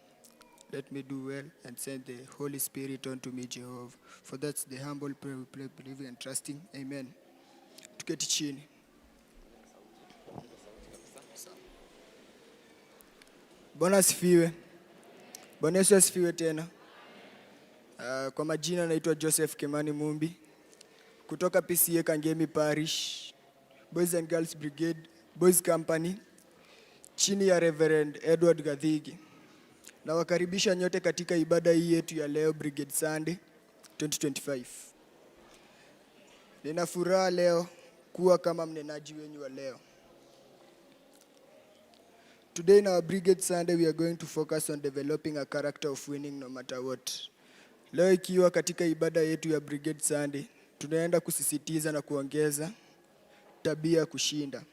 let me do well and send the Holy Spirit unto me, Jehovah. For that's the humble prayer we pray, believing and trusting. Amen. Tuketi chini. Bwana asifiwe. Bwana Yesu asifiwe tena. Kwa majina naitwa Joseph Kimani Mumbi kutoka PCEA Kangemi Parish, Boys and Girls Brigade, Boys Company chini ya Reverend Edward Gathigi. Nawakaribisha nyote katika ibada hii yetu ya leo, Brigade Sunday 2025. Nina furaha leo kuwa kama mnenaji wenyu wa leo. Today in our Brigade Sunday, we are going to focus on developing a character of winning no matter what. Leo ikiwa katika ibada yetu ya Brigade Sunday, tunaenda kusisitiza na kuongeza tabia ya kushinda.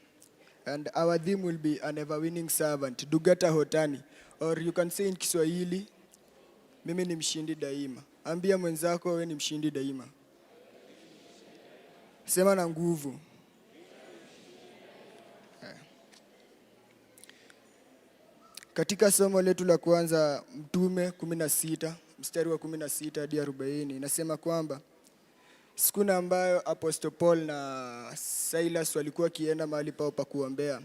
And our theme will be an ever winning servant, Ndungata Hotani, or you can say in Kiswahili, mimi ni mshindi daima. Ambia mwenzako, wewe ni mshindi daima. Sema na nguvu. Eh. Katika somo letu la kwanza, Mtume 16 mstari wa 16 hadi 40, inasema kwamba siku na ambayo Apostle Paul na Silas walikuwa wakienda mahali pao pa kuombea,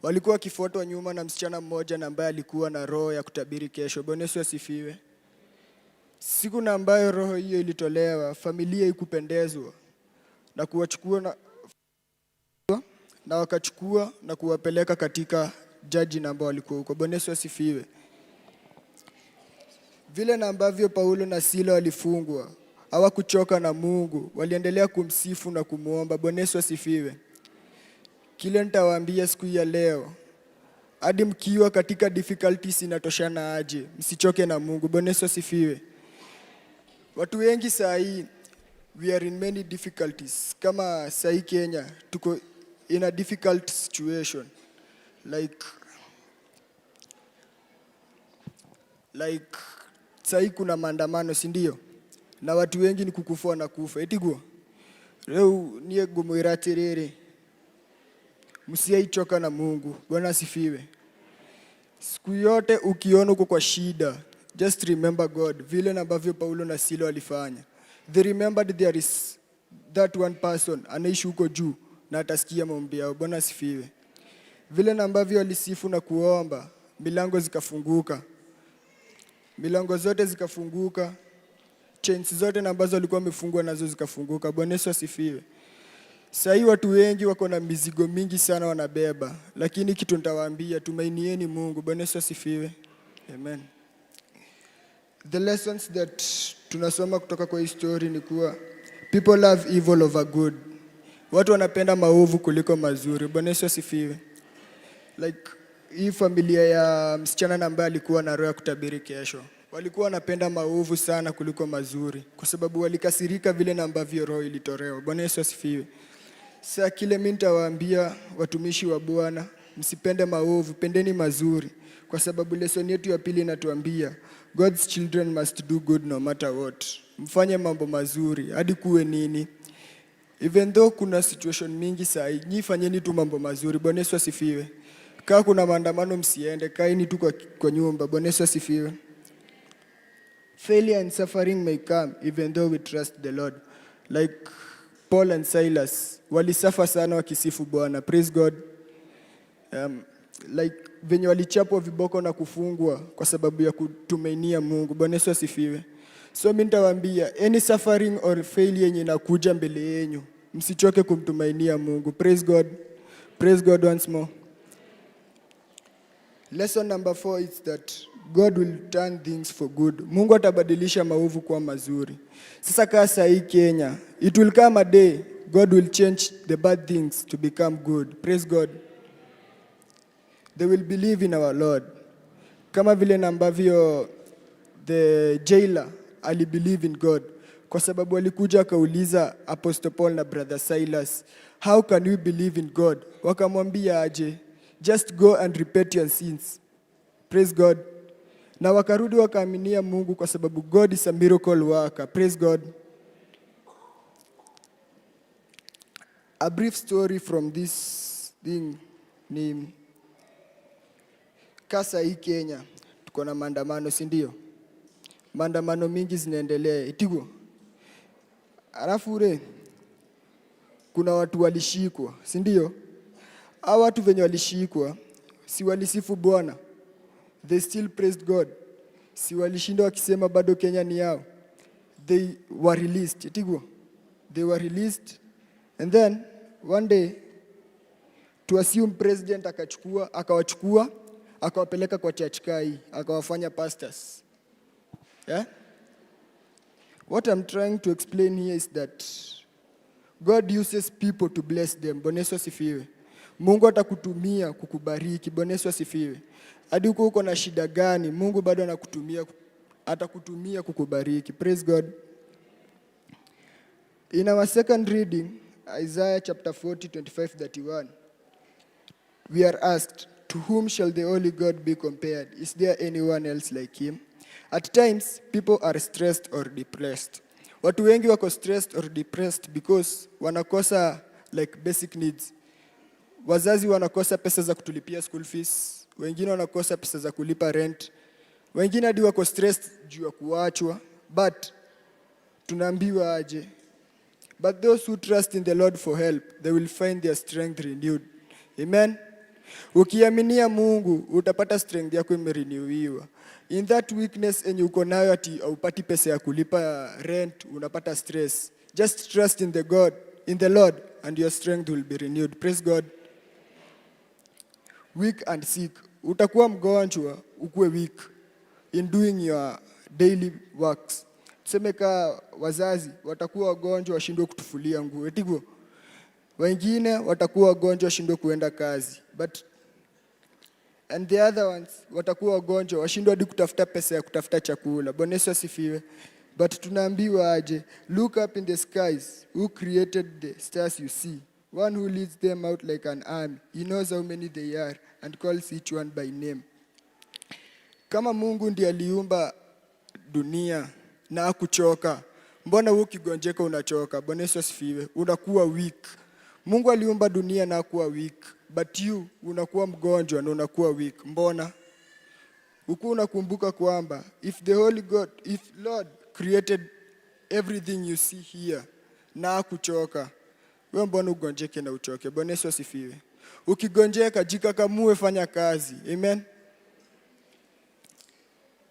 walikuwa wakifuatwa nyuma na msichana mmoja na ambaye alikuwa na roho ya kutabiri kesho. Bwana Yesu asifiwe. Siku na ambayo roho hiyo ilitolewa, familia ikupendezwa na kuwachukua na wakachukua na kuwapeleka katika jaji na ambao walikuwa huko. Bwana Yesu asifiwe. Vile na ambavyo Paulo na Sila walifungwa, hawakuchoka na Mungu, waliendelea kumsifu na kumwomba. Bwana Yesu asifiwe. Kile nitawaambia siku hii ya leo, hadi mkiwa katika difficulties inatoshana aje, msichoke na Mungu. Bwana Yesu asifiwe. Watu wengi saa hii, we are in many difficulties. Kama saa hii Kenya tuko in a difficult situation, like saa hii kuna maandamano, si ndio? Na watu wengi ni kukufua na kufa etiguo rĩu niĩ ngũmwĩra atĩrĩrĩ, msiaichoka na Mungu. Bwana asifiwe. Siku yote ukiona uko kwa shida, just remember God, vile na ambavyo Paulo na Sila walifanya. They remembered there is that one person anaishi huko juu na atasikia maombi yao. Bwana asifiwe. Vile na ambavyo walisifu na kuomba, milango zikafunguka, milango zote zikafunguka, chains zote na ambazo walikuwa wamefungwa nazo zikafunguka. Bwana Yesu asifiwe. Sasa hii watu wengi wako na mizigo mingi sana wanabeba, lakini kitu nitawaambia, tumainieni Mungu. Bwana Yesu asifiwe. Amen. The lessons that tunasoma kutoka kwa hii story ni kuwa people love evil over good. Watu wanapenda maovu kuliko mazuri. Bwana Yesu asifiwe. Like hii familia ya msichana na ambaye alikuwa na roho ya kutabiri kesho, walikuwa wanapenda maovu sana kuliko mazuri, kwa sababu walikasirika vile na ambavyo roho ilitolewa. Bwana Yesu asifiwe. Sasa kile mimi nitawaambia watumishi wa Bwana, msipende maovu, pendeni mazuri, kwa sababu lesson yetu ya pili inatuambia God's children must do good no matter what. Mfanye mambo mazuri hadi kuwe nini. Even though kuna situation mingi saa hii, nyi fanyeni tu mambo mazuri. Bwana Yesu asifiwe. Kaa kuna maandamano msiende, kaeni tu kwa nyumba. Bwana Yesu asifiwe. Failure and suffering may come even though we trust the Lord. Like Paul and Silas walisuffer sana wakisifu Bwana. Praise God. Like venye walichapwa viboko na kufungwa kwa sababu ya kutumainia Mungu. Bwana Yesu asifiwe. So mimi nitawaambia, any suffering or failure yenye inakuja mbele yenyu, msichoke kumtumainia Mungu. Praise God. Praise God once more. Lesson number 4 is that God will turn things for good. Mungu atabadilisha maovu kuwa mazuri. Sasa kaa saa hii Kenya, it will come a day God will change the bad things to become good. Praise God. They will believe in our Lord. Kama vile na ambavyo the jailer alibelieve in God, kwa sababu alikuja akauliza Apostle Paul na Brother Silas, "How can we believe in God?" Wakamwambia aje? "Just go and repent your sins." Praise God. Na wakarudi wakaaminia Mungu kwa sababu God is a miracle worker. Praise God. A brief story from this thing ni kasa hii Kenya tuko na maandamano, si ndio? Maandamano mingi zinaendelea Itigo. Alafu ure kuna watu walishikwa, si ndio? Hao watu venye walishikwa, si walisifu Bwana? They still praised God. Si walishinda wakisema bado Kenya ni yao? They were released. Itigo. They were released and then one day, to assume, president akachukua, akawachukua, akawapeleka kwa church kai, akawafanya pastors. Yeah? What I'm trying to explain here is that God uses people to bless them. Bwana Yesu asifiwe. Mungu atakutumia kukubariki. Bwana Yesu asifiwe. Hadi huko uko na shida gani, Mungu bado anakutumia, atakutumia kukubariki. Praise God. In our second reading, Isaiah chapter 40, 25, 31, we are asked, "To whom shall the Holy God be compared? Is there anyone else like him?" At times, people are stressed or depressed. Watu wengi wako stressed or depressed because wanakosa like basic needs. Wazazi wanakosa pesa za kutulipia school fees, wengine wanakosa pesa za kulipa rent, wengine hadi wako stressed juu ya kuachwa, but tunaambiwa aje? "But those who trust in the Lord for help, they will find their strength renewed." Amen. Ukiaminia Mungu utapata strength yako imerenewiwa. In that weakness enye uko nayo ati haupati pesa ya kulipa rent, unapata stress. Just trust in the God, in the Lord, and your strength will be renewed. Praise God. Weak and sick. Utakuwa mgonjwa, ukuwe weak in doing your daily works. Tuseme ka wazazi watakuwa wagonjwa washindwe kutufulia nguo. Etigo. Wengine watakuwa wagonjwa washindwe kuenda kazi. But and the other ones watakuwa wagonjwa washindwe hadi kutafuta pesa ya kutafuta chakula. Bwana Yesu asifiwe. But tunaambiwa aje? "Look up in the skies, who created the stars you see? One who leads them out like an army. He knows how many they are and calls each one by name." Kama Mungu ndiye aliumba dunia na hakuchoka, mbona wewe ukigonjeka unachoka? Bwana Yesu asifiwe. Unakuwa weak. Mungu aliumba dunia na hakuwa weak, but you unakuwa mgonjwa na unakuwa weak. Mbona? Ukuwa unakumbuka kwamba if the Holy God, if Lord created everything you see here na hakuchoka, wewe mbona ugonjeke na uchoke? Bwana Yesu asifiwe. Ukigonjeka jikakamue, fanya kazi. Amen.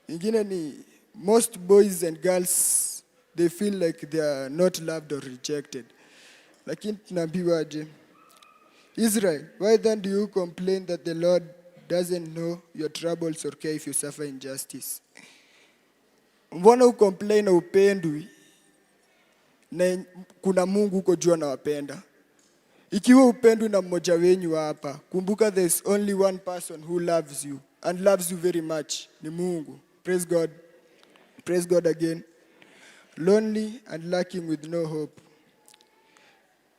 Ingine ni most boys and girls, they feel like they are not loved or rejected. Lakini tunaambiwa aje? "Israel, why then do you complain that the Lord doesn't know your troubles or care if you suffer injustice?" Mbona ucomplain na upendwi na kuna Mungu huko juu anawapenda? Ikiwa upendwi na mmoja wenyu hapa, kumbuka there is only one person who loves you and loves you very much, ni Mungu. Praise God. Praise God again. Lonely and lacking with no hope.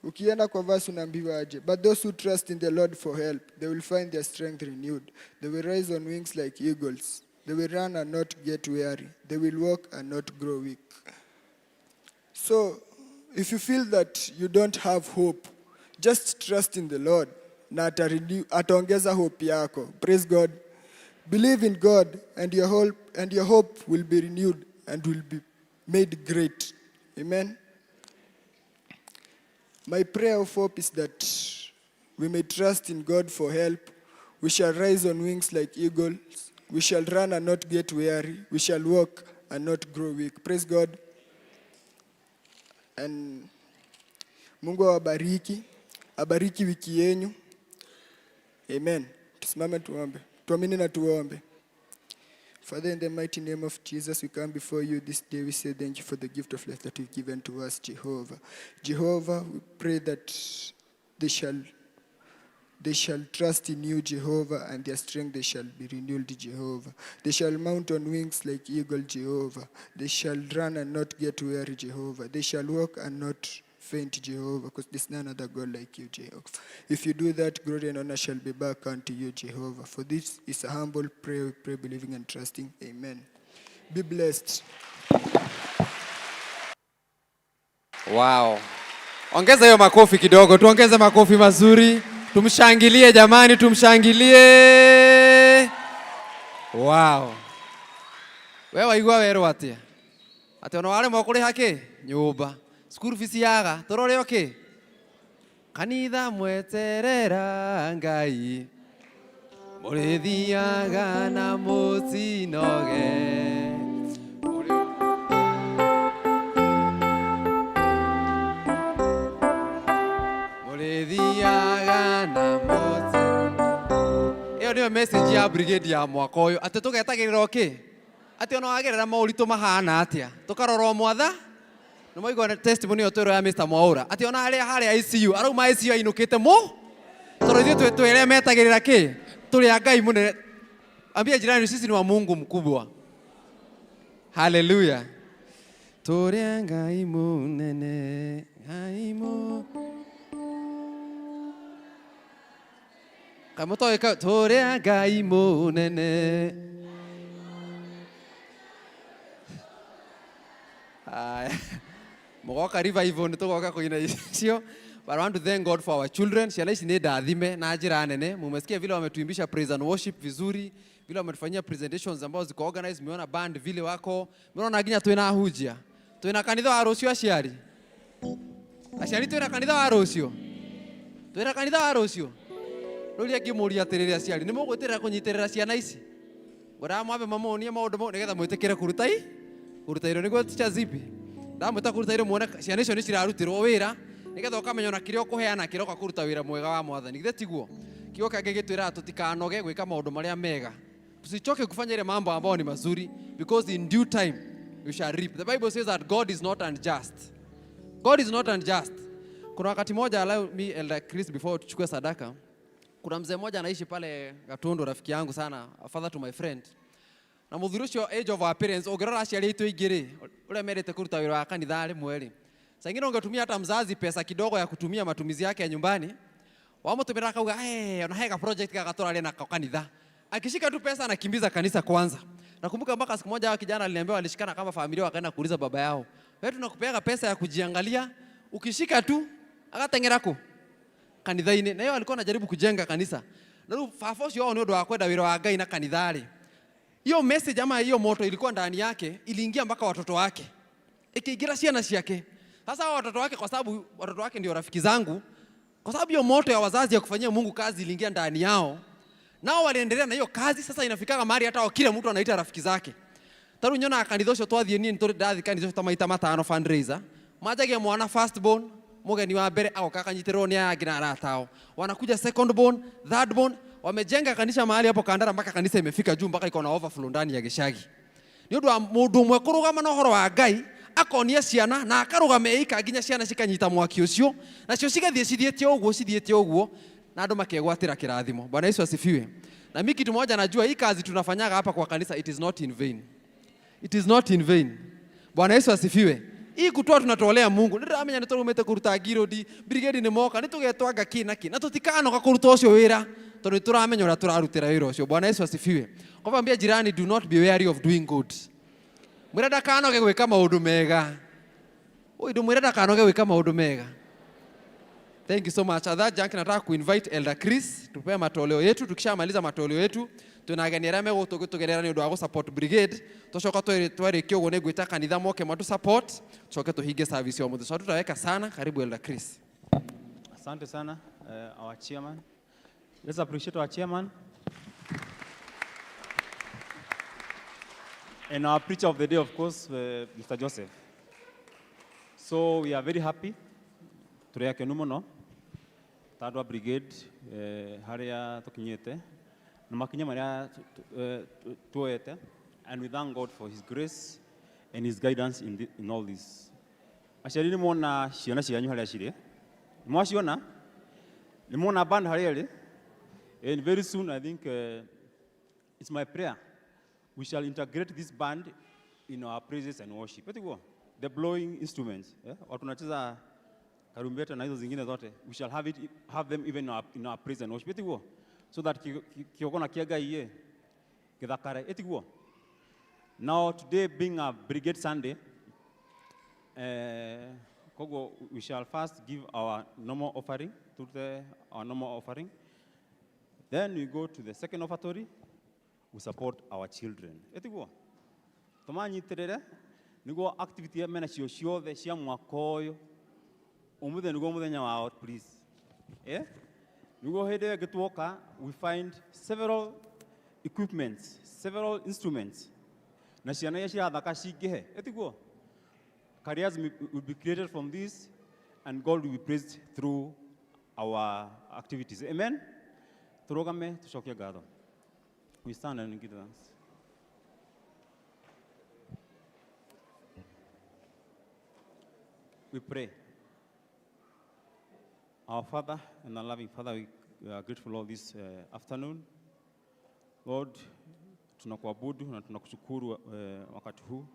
Ukienda kwa verse unaambiwa aje? "But those who trust in the Lord for help, they will find their strength renewed. They will rise on wings like eagles. They will run and not get weary. They will walk and not grow weak." So, if you feel that you don't have hope, just trust in the Lord na ataongeza hope yako. Praise God. Believe in God and your hope will be renewed and will be made great. Amen. My prayer of hope is that we may trust in God for help. We shall rise on wings like eagles. We shall run and not get weary. We shall walk and not grow weak. Praise God. And Mungu awabariki, abariki wiki yenyu. Amen. Tusimame tuombe. Tuamini na tuombe. Father, in the mighty name of Jesus, we come before you this day. We say thank you for the gift of life that you've given to us, Jehovah. Jehovah, we pray that they shall trust in you, Jehovah, and their strength they shall be renewed, Jehovah. They shall mount on wings like eagle, Jehovah. They shall run and not get weary, Jehovah. They shall walk and not faint, Jehovah, because there's none other God like you, Jehovah. If you do that, glory and honor shall be back unto you, Jehovah. For this is a humble prayer we pray, believing and trusting. Amen. Be blessed. Wow. Ongeza hiyo makofi kidogo, tuongeze makofi mazuri, tumshangilie jamani, tumshangilie. Wow. We waigua werwo atia? Ati ona waremwo kũrĩha kĩ? Nyũmba. School fees yaga, tũrore o kĩ? Kanitha mweterera Ngai. Mũrĩthiaga na mũtinoge. Mũrĩthiaga na mũti. Ĩyo nĩyo message ya brigade ya mwaka ũyũ, atĩ tũgetagĩrĩra o kĩ? Atĩ ona wagerera moritũ mahana atĩa, tũkarora o mwatha. Nĩ mwaigua testimony ĩyo twerwo ya Mr. Mwaura, atĩ ona harĩa harĩa ICU, arauma ICU ainũkĩte mũ, tondũ ithuĩ twĩ arĩa metagĩrĩra kĩ? Tũrĩ a Ngai mũnene. Ambia jirani, sisi ni wa Mungu mkubwa. Haleluya. Tũrĩ a Ngai mũnene, Ngai mũ Kamutoika tũrĩ a Ngai mũnene. Aya. Mũgoka revival nĩ tũgoka kũina icio. But I want to thank God for our children. Ciana ici nĩ ndathime na njĩra nene. Mumesikia vile wametuimbisha praise and worship vizuri, vile wametufanyia presentations ambazo ziko organized. Mmeona band vile wako, mmeona nginya twina ahunjia. Twina kanitha wa rũciũ aciari. Aciari twina kanitha wa rũciũ. Twina kanitha wa rũciũ. Rũria ngĩmũria atĩrĩrĩ aciari, nĩ mũgwĩtĩrĩra kũnyitĩrĩra ciana ici? Ngwendaga mwambe mamonie maũndũ mau nĩgetha mwĩtĩkĩre kũruta i kũruta irio nĩguo teacher Zipi. Ndamwĩta kũruta irio muone ciana icio nĩ cirarutĩrwo wĩra nĩgetha ũkamenya ona kĩrĩa ũkũheana kĩroka kũruta wĩra mwega wa Mwathani. Githĩ tiguo? Kiugo kĩa Ngai gĩtwĩraga tũtikanoge gwĩka maũndũ marĩa mega. Tusichoke kufanya ile mambo ambayo ni mazuri, because in due time you shall reap. The Bible says that God is not unjust. God is not unjust. Kuna wakati moja, allow me Elder Chris before tuchukue sadaka. Kuna mzee mmoja anaishi pale Gatundu, rafiki yangu sana, a father to my friend. Na muthuri ucio age of our parents, ũngĩrora aciari aitũ aingĩ rĩ, ũrĩa mendete kũruta wĩra wa kanitha rĩmwe rĩ. Saa ingine ungetumia hata mzazi pesa kidogo ya kutumia matumizi yake ya nyumbani, wamũtũmĩra akauga, hey, ona hega project gaka tũraria nako kanitha. Akishika tu pesa anakimbiza kanisa kwanza. Nakumbuka mpaka siku moja hawa kijana aliniambia walishikana kama familia wakaenda kuuliza baba yao, wewe tunakupeaga pesa ya kujiangalia, ukishika tu agateng'era ku kanitha-inĩ. Na hiyo alikuwa anajaribu kujenga kanisa. Na rĩu baba ũcio wao nĩ ũndũ wa kwenda wĩra wa Ngai na kanitha-rĩ, hiyo message ama hiyo moto ilikuwa ndani yake iliingia mpaka watoto wake, ikiingira ciana ciake. Sasa hao watoto wake, kwa sababu watoto wake ndio rafiki zangu, kwa sababu hiyo moto ya wazazi ya kufanyia Mungu kazi iliingia ndani yao, nao waliendelea na hiyo kazi. Sasa inafikaga mahali hata kila mtu anaita rafiki zake. Taru nyona kanitha ũcio twathiĩ niĩ nĩtũrĩ ndathi kanitha ũcio ta maita matano fundraiser, manjagia mwana first born, mũgeni wa mbere agoka akanyitĩrĩrwo nĩ aya angĩ na arata ao, wanakuja second born, third born, wamejenga kanisa mahali hapo Kandara mpaka kanisa imefika juu mpaka iko na overflow ndani ya gĩcagi. Nĩ ũndũ wa mũndũ ũmwe kũrũgama na ũhoro wa Ngai, akonia ciana na akarũgama eika nginya ciana cikanyita mwaki ũcio, nacio cigathiĩ cithiĩte ũguo cithiĩte ũguo, na andũ makegwatĩra kĩrathimo. Bwana Yesu asifiwe. Na mimi kitu moja najua, hii kazi tunafanyaga hapa kwa kanisa, it is not in vain. It is not in vain. Bwana Yesu asifiwe. Hii kutoa tunatolea Mungu. Nĩndĩramenya nĩtũrũmĩte kũruta ngirũndi, brigade nĩ moka, nĩtũgetwanga kĩ na kĩ, na tũtikanoga kũruta ũcio wĩra, tondũ nĩtũramenya ũrĩa tũrarutĩra wĩra ũcio. Bwana Yesu asifiwe. Kwa hivyo ambia jirani, do not be weary of doing good. Mwĩre ndakanoge gwĩka maũndũ mega. Oi, ndũmwĩre ndakanoge gwĩka maũndũ mega. Thank you so much. At that junction, nataka kuinvite Elder Chris tupewe matoleo yetu. Tukishamaliza matoleo yetu, twina ageni arĩa megũtũgerera nĩ ũndũ wa gũ-support brigade. Tũcoka twarĩkia ũguo nĩ ngwĩta kanitha moke matu support, tucoke tũhinge service ya ũmũthĩ. So tutaweka sana. Karibu Elder Chris. Asante sana, our chairman. Let's appreciate our chairman. And our preacher of the day, of course, Mr. Joseph. So we are very happy. Tũrĩ akenu mũno ta andũ a brigade, harĩa tũkinyĩte na makinya marĩa tuoete, and we thank God for his grace and his guidance in all this. Aciari nĩ muona ciana cianyu harĩa cirĩ, nĩ mwaciona, nĩ muona band harĩa ĩrĩ, and very soon I think it's my prayer we shall integrate this band in our praises and worship. Eti guo? The blowing instruments, eh? Watu wanacheza Karumbeta na hizo zingine zote. We shall have them even in our praise and worship. Etiguo. So that kiokona kiaga iye githakare. Etiguo. Now today being a Brigade Sunday, koguo we shall first give our normal offering, to the, our normal offering. Then we go to the second offertory, we support our children. Etiguo. Tũmanyitirĩre nĩguo activity mena cio ciothe cia mwaka ũyũ, ũmũthĩ nĩguo mũthenya wao, please. Eh? Nĩguo hĩndĩ ĩyo ĩngĩ tuoka, we find several equipments, several instruments. Na ciana iria cirathaka cingĩhe. Etiguo. Careers will be created from this, and God will be praised through our activities. Amen? Turugame, tucokie ngatho. We stand and give thanks. We pray. Our Father and our loving Father, we are grateful, Lord, this afternoon. Lord, tunakuabudu na tunakushukuru wakati huu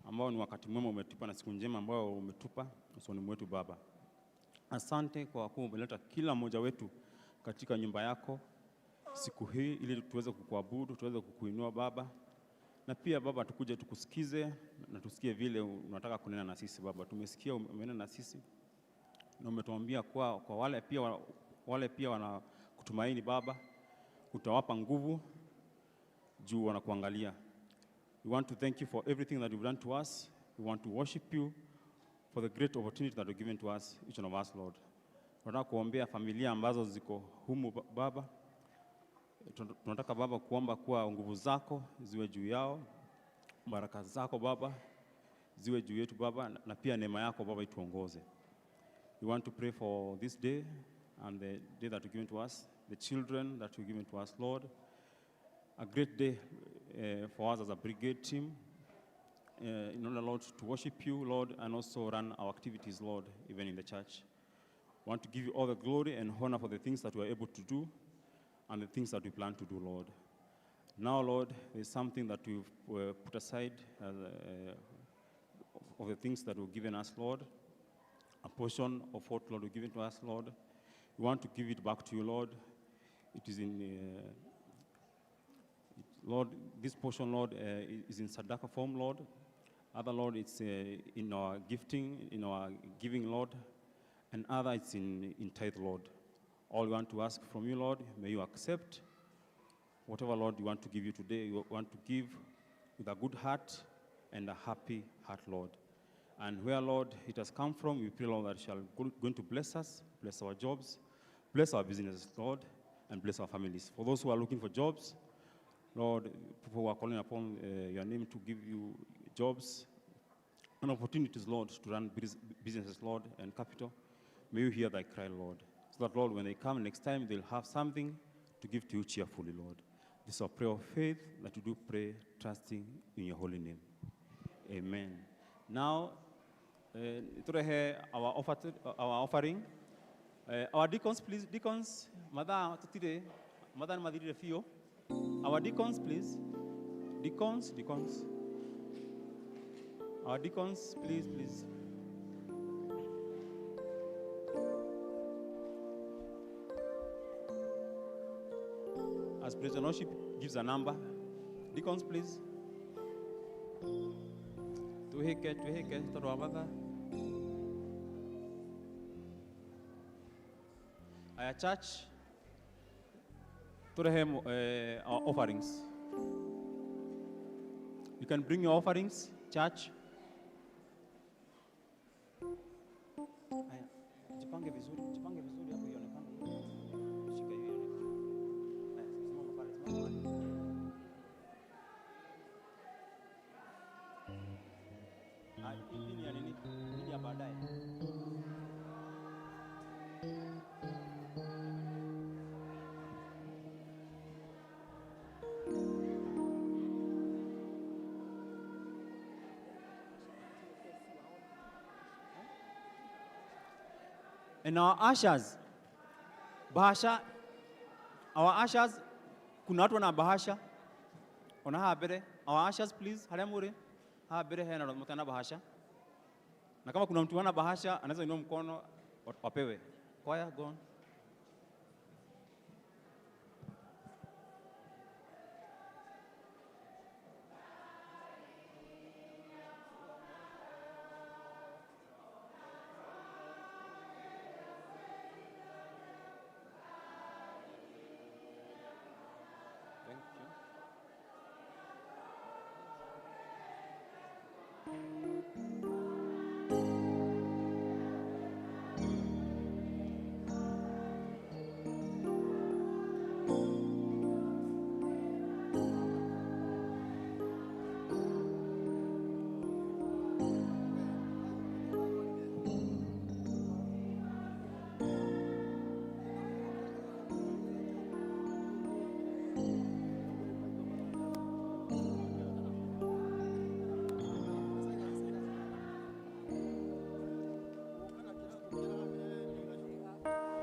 ambao ni wakati mwema umetupa na siku njema ambayo umetupa usoni mwetu Baba. Asante kwa kuwa umeleta kila mmoja wetu katika nyumba yako siku hii ili tuweze kukuabudu, tuweze kukuinua Baba. Na pia Baba, tukuje tukusikize na tusikie vile unataka kunena na sisi Baba. Tumesikia umenena na sisi na umetuambia kwa wale pia wanakutumaini Baba, utawapa nguvu juu wanakuangalia. We want to thank you for everything that you've done to us. We want to worship you for the great opportunity that you've given to us, each one of us, Lord. Tunataka kuombea familia ambazo ziko humu Baba. Tunataka Baba kuomba kuwa nguvu zako ziwe juu yao, baraka zako Baba ziwe juu yetu Baba, na pia neema yako Baba ituongoze. We want to pray for this day and the day that you've given to us, the children that you've given to us, Lord. A great day for us as a brigade team, in order, Lord, to worship you, Lord, and also run our activities, Lord, even in the church. We want to give you all the glory and honor for the things that we are able to do and the things that we plan to do, Lord. Now, Lord, there's something that we've put aside of the things that were given us, Lord. A portion of what, Lord, you've given to us, Lord. We want to give it back to you, Lord. It is in, Lord, this portion, Lord, is in Sadaka form, Lord. Other, Lord, it's in our gifting, in our giving, Lord. And other, it's in tithe, Lord. All we want to ask from you, Lord, may you accept whatever, Lord, you want to give you today. You want to give with a good heart and a happy heart, Lord. And where, Lord, it has come from, we pray, Lord, that you shall going to bless us, bless our jobs, bless our businesses, Lord, and bless our families. For those who are looking for jobs, Lord, people who are calling upon your name to give you jobs and opportunities, Lord, to run businesses, Lord, and capital, may you hear thy cry, Lord, so that, Lord, when they come next time, they'll have something to give to you cheerfully, Lord. This is our prayer of faith that you do pray, trusting in your holy name. Amen. Now, turehe our offering. Our deacons, please. Deacons, mother, tutire, mother mathirire biũ. Our deacons, please. Deacons, deacons. Our deacons, please, please. As President Worship gives a number, deacons, please. Tuhike, tuhike, tondũ wa mathaa. Aya, church, turehe our offerings. You can bring your offerings, church. Aya, jipange vizuri hapo ionekane. Shika hiyo ionekane. Aya, simama pale, simama pale. Ah, hii ni ya nini? Hii ni ya baadaye. And our ushers, bahasha, our ushers, kuna watu wana bahasha, ona haha mbere, our ushers please, haria muri, haha mbere hena mtu ana bahasha. Na kama kuna mtu ana bahasha, anaweza inua mkono. Wapewe. Choir, go on. Thank you.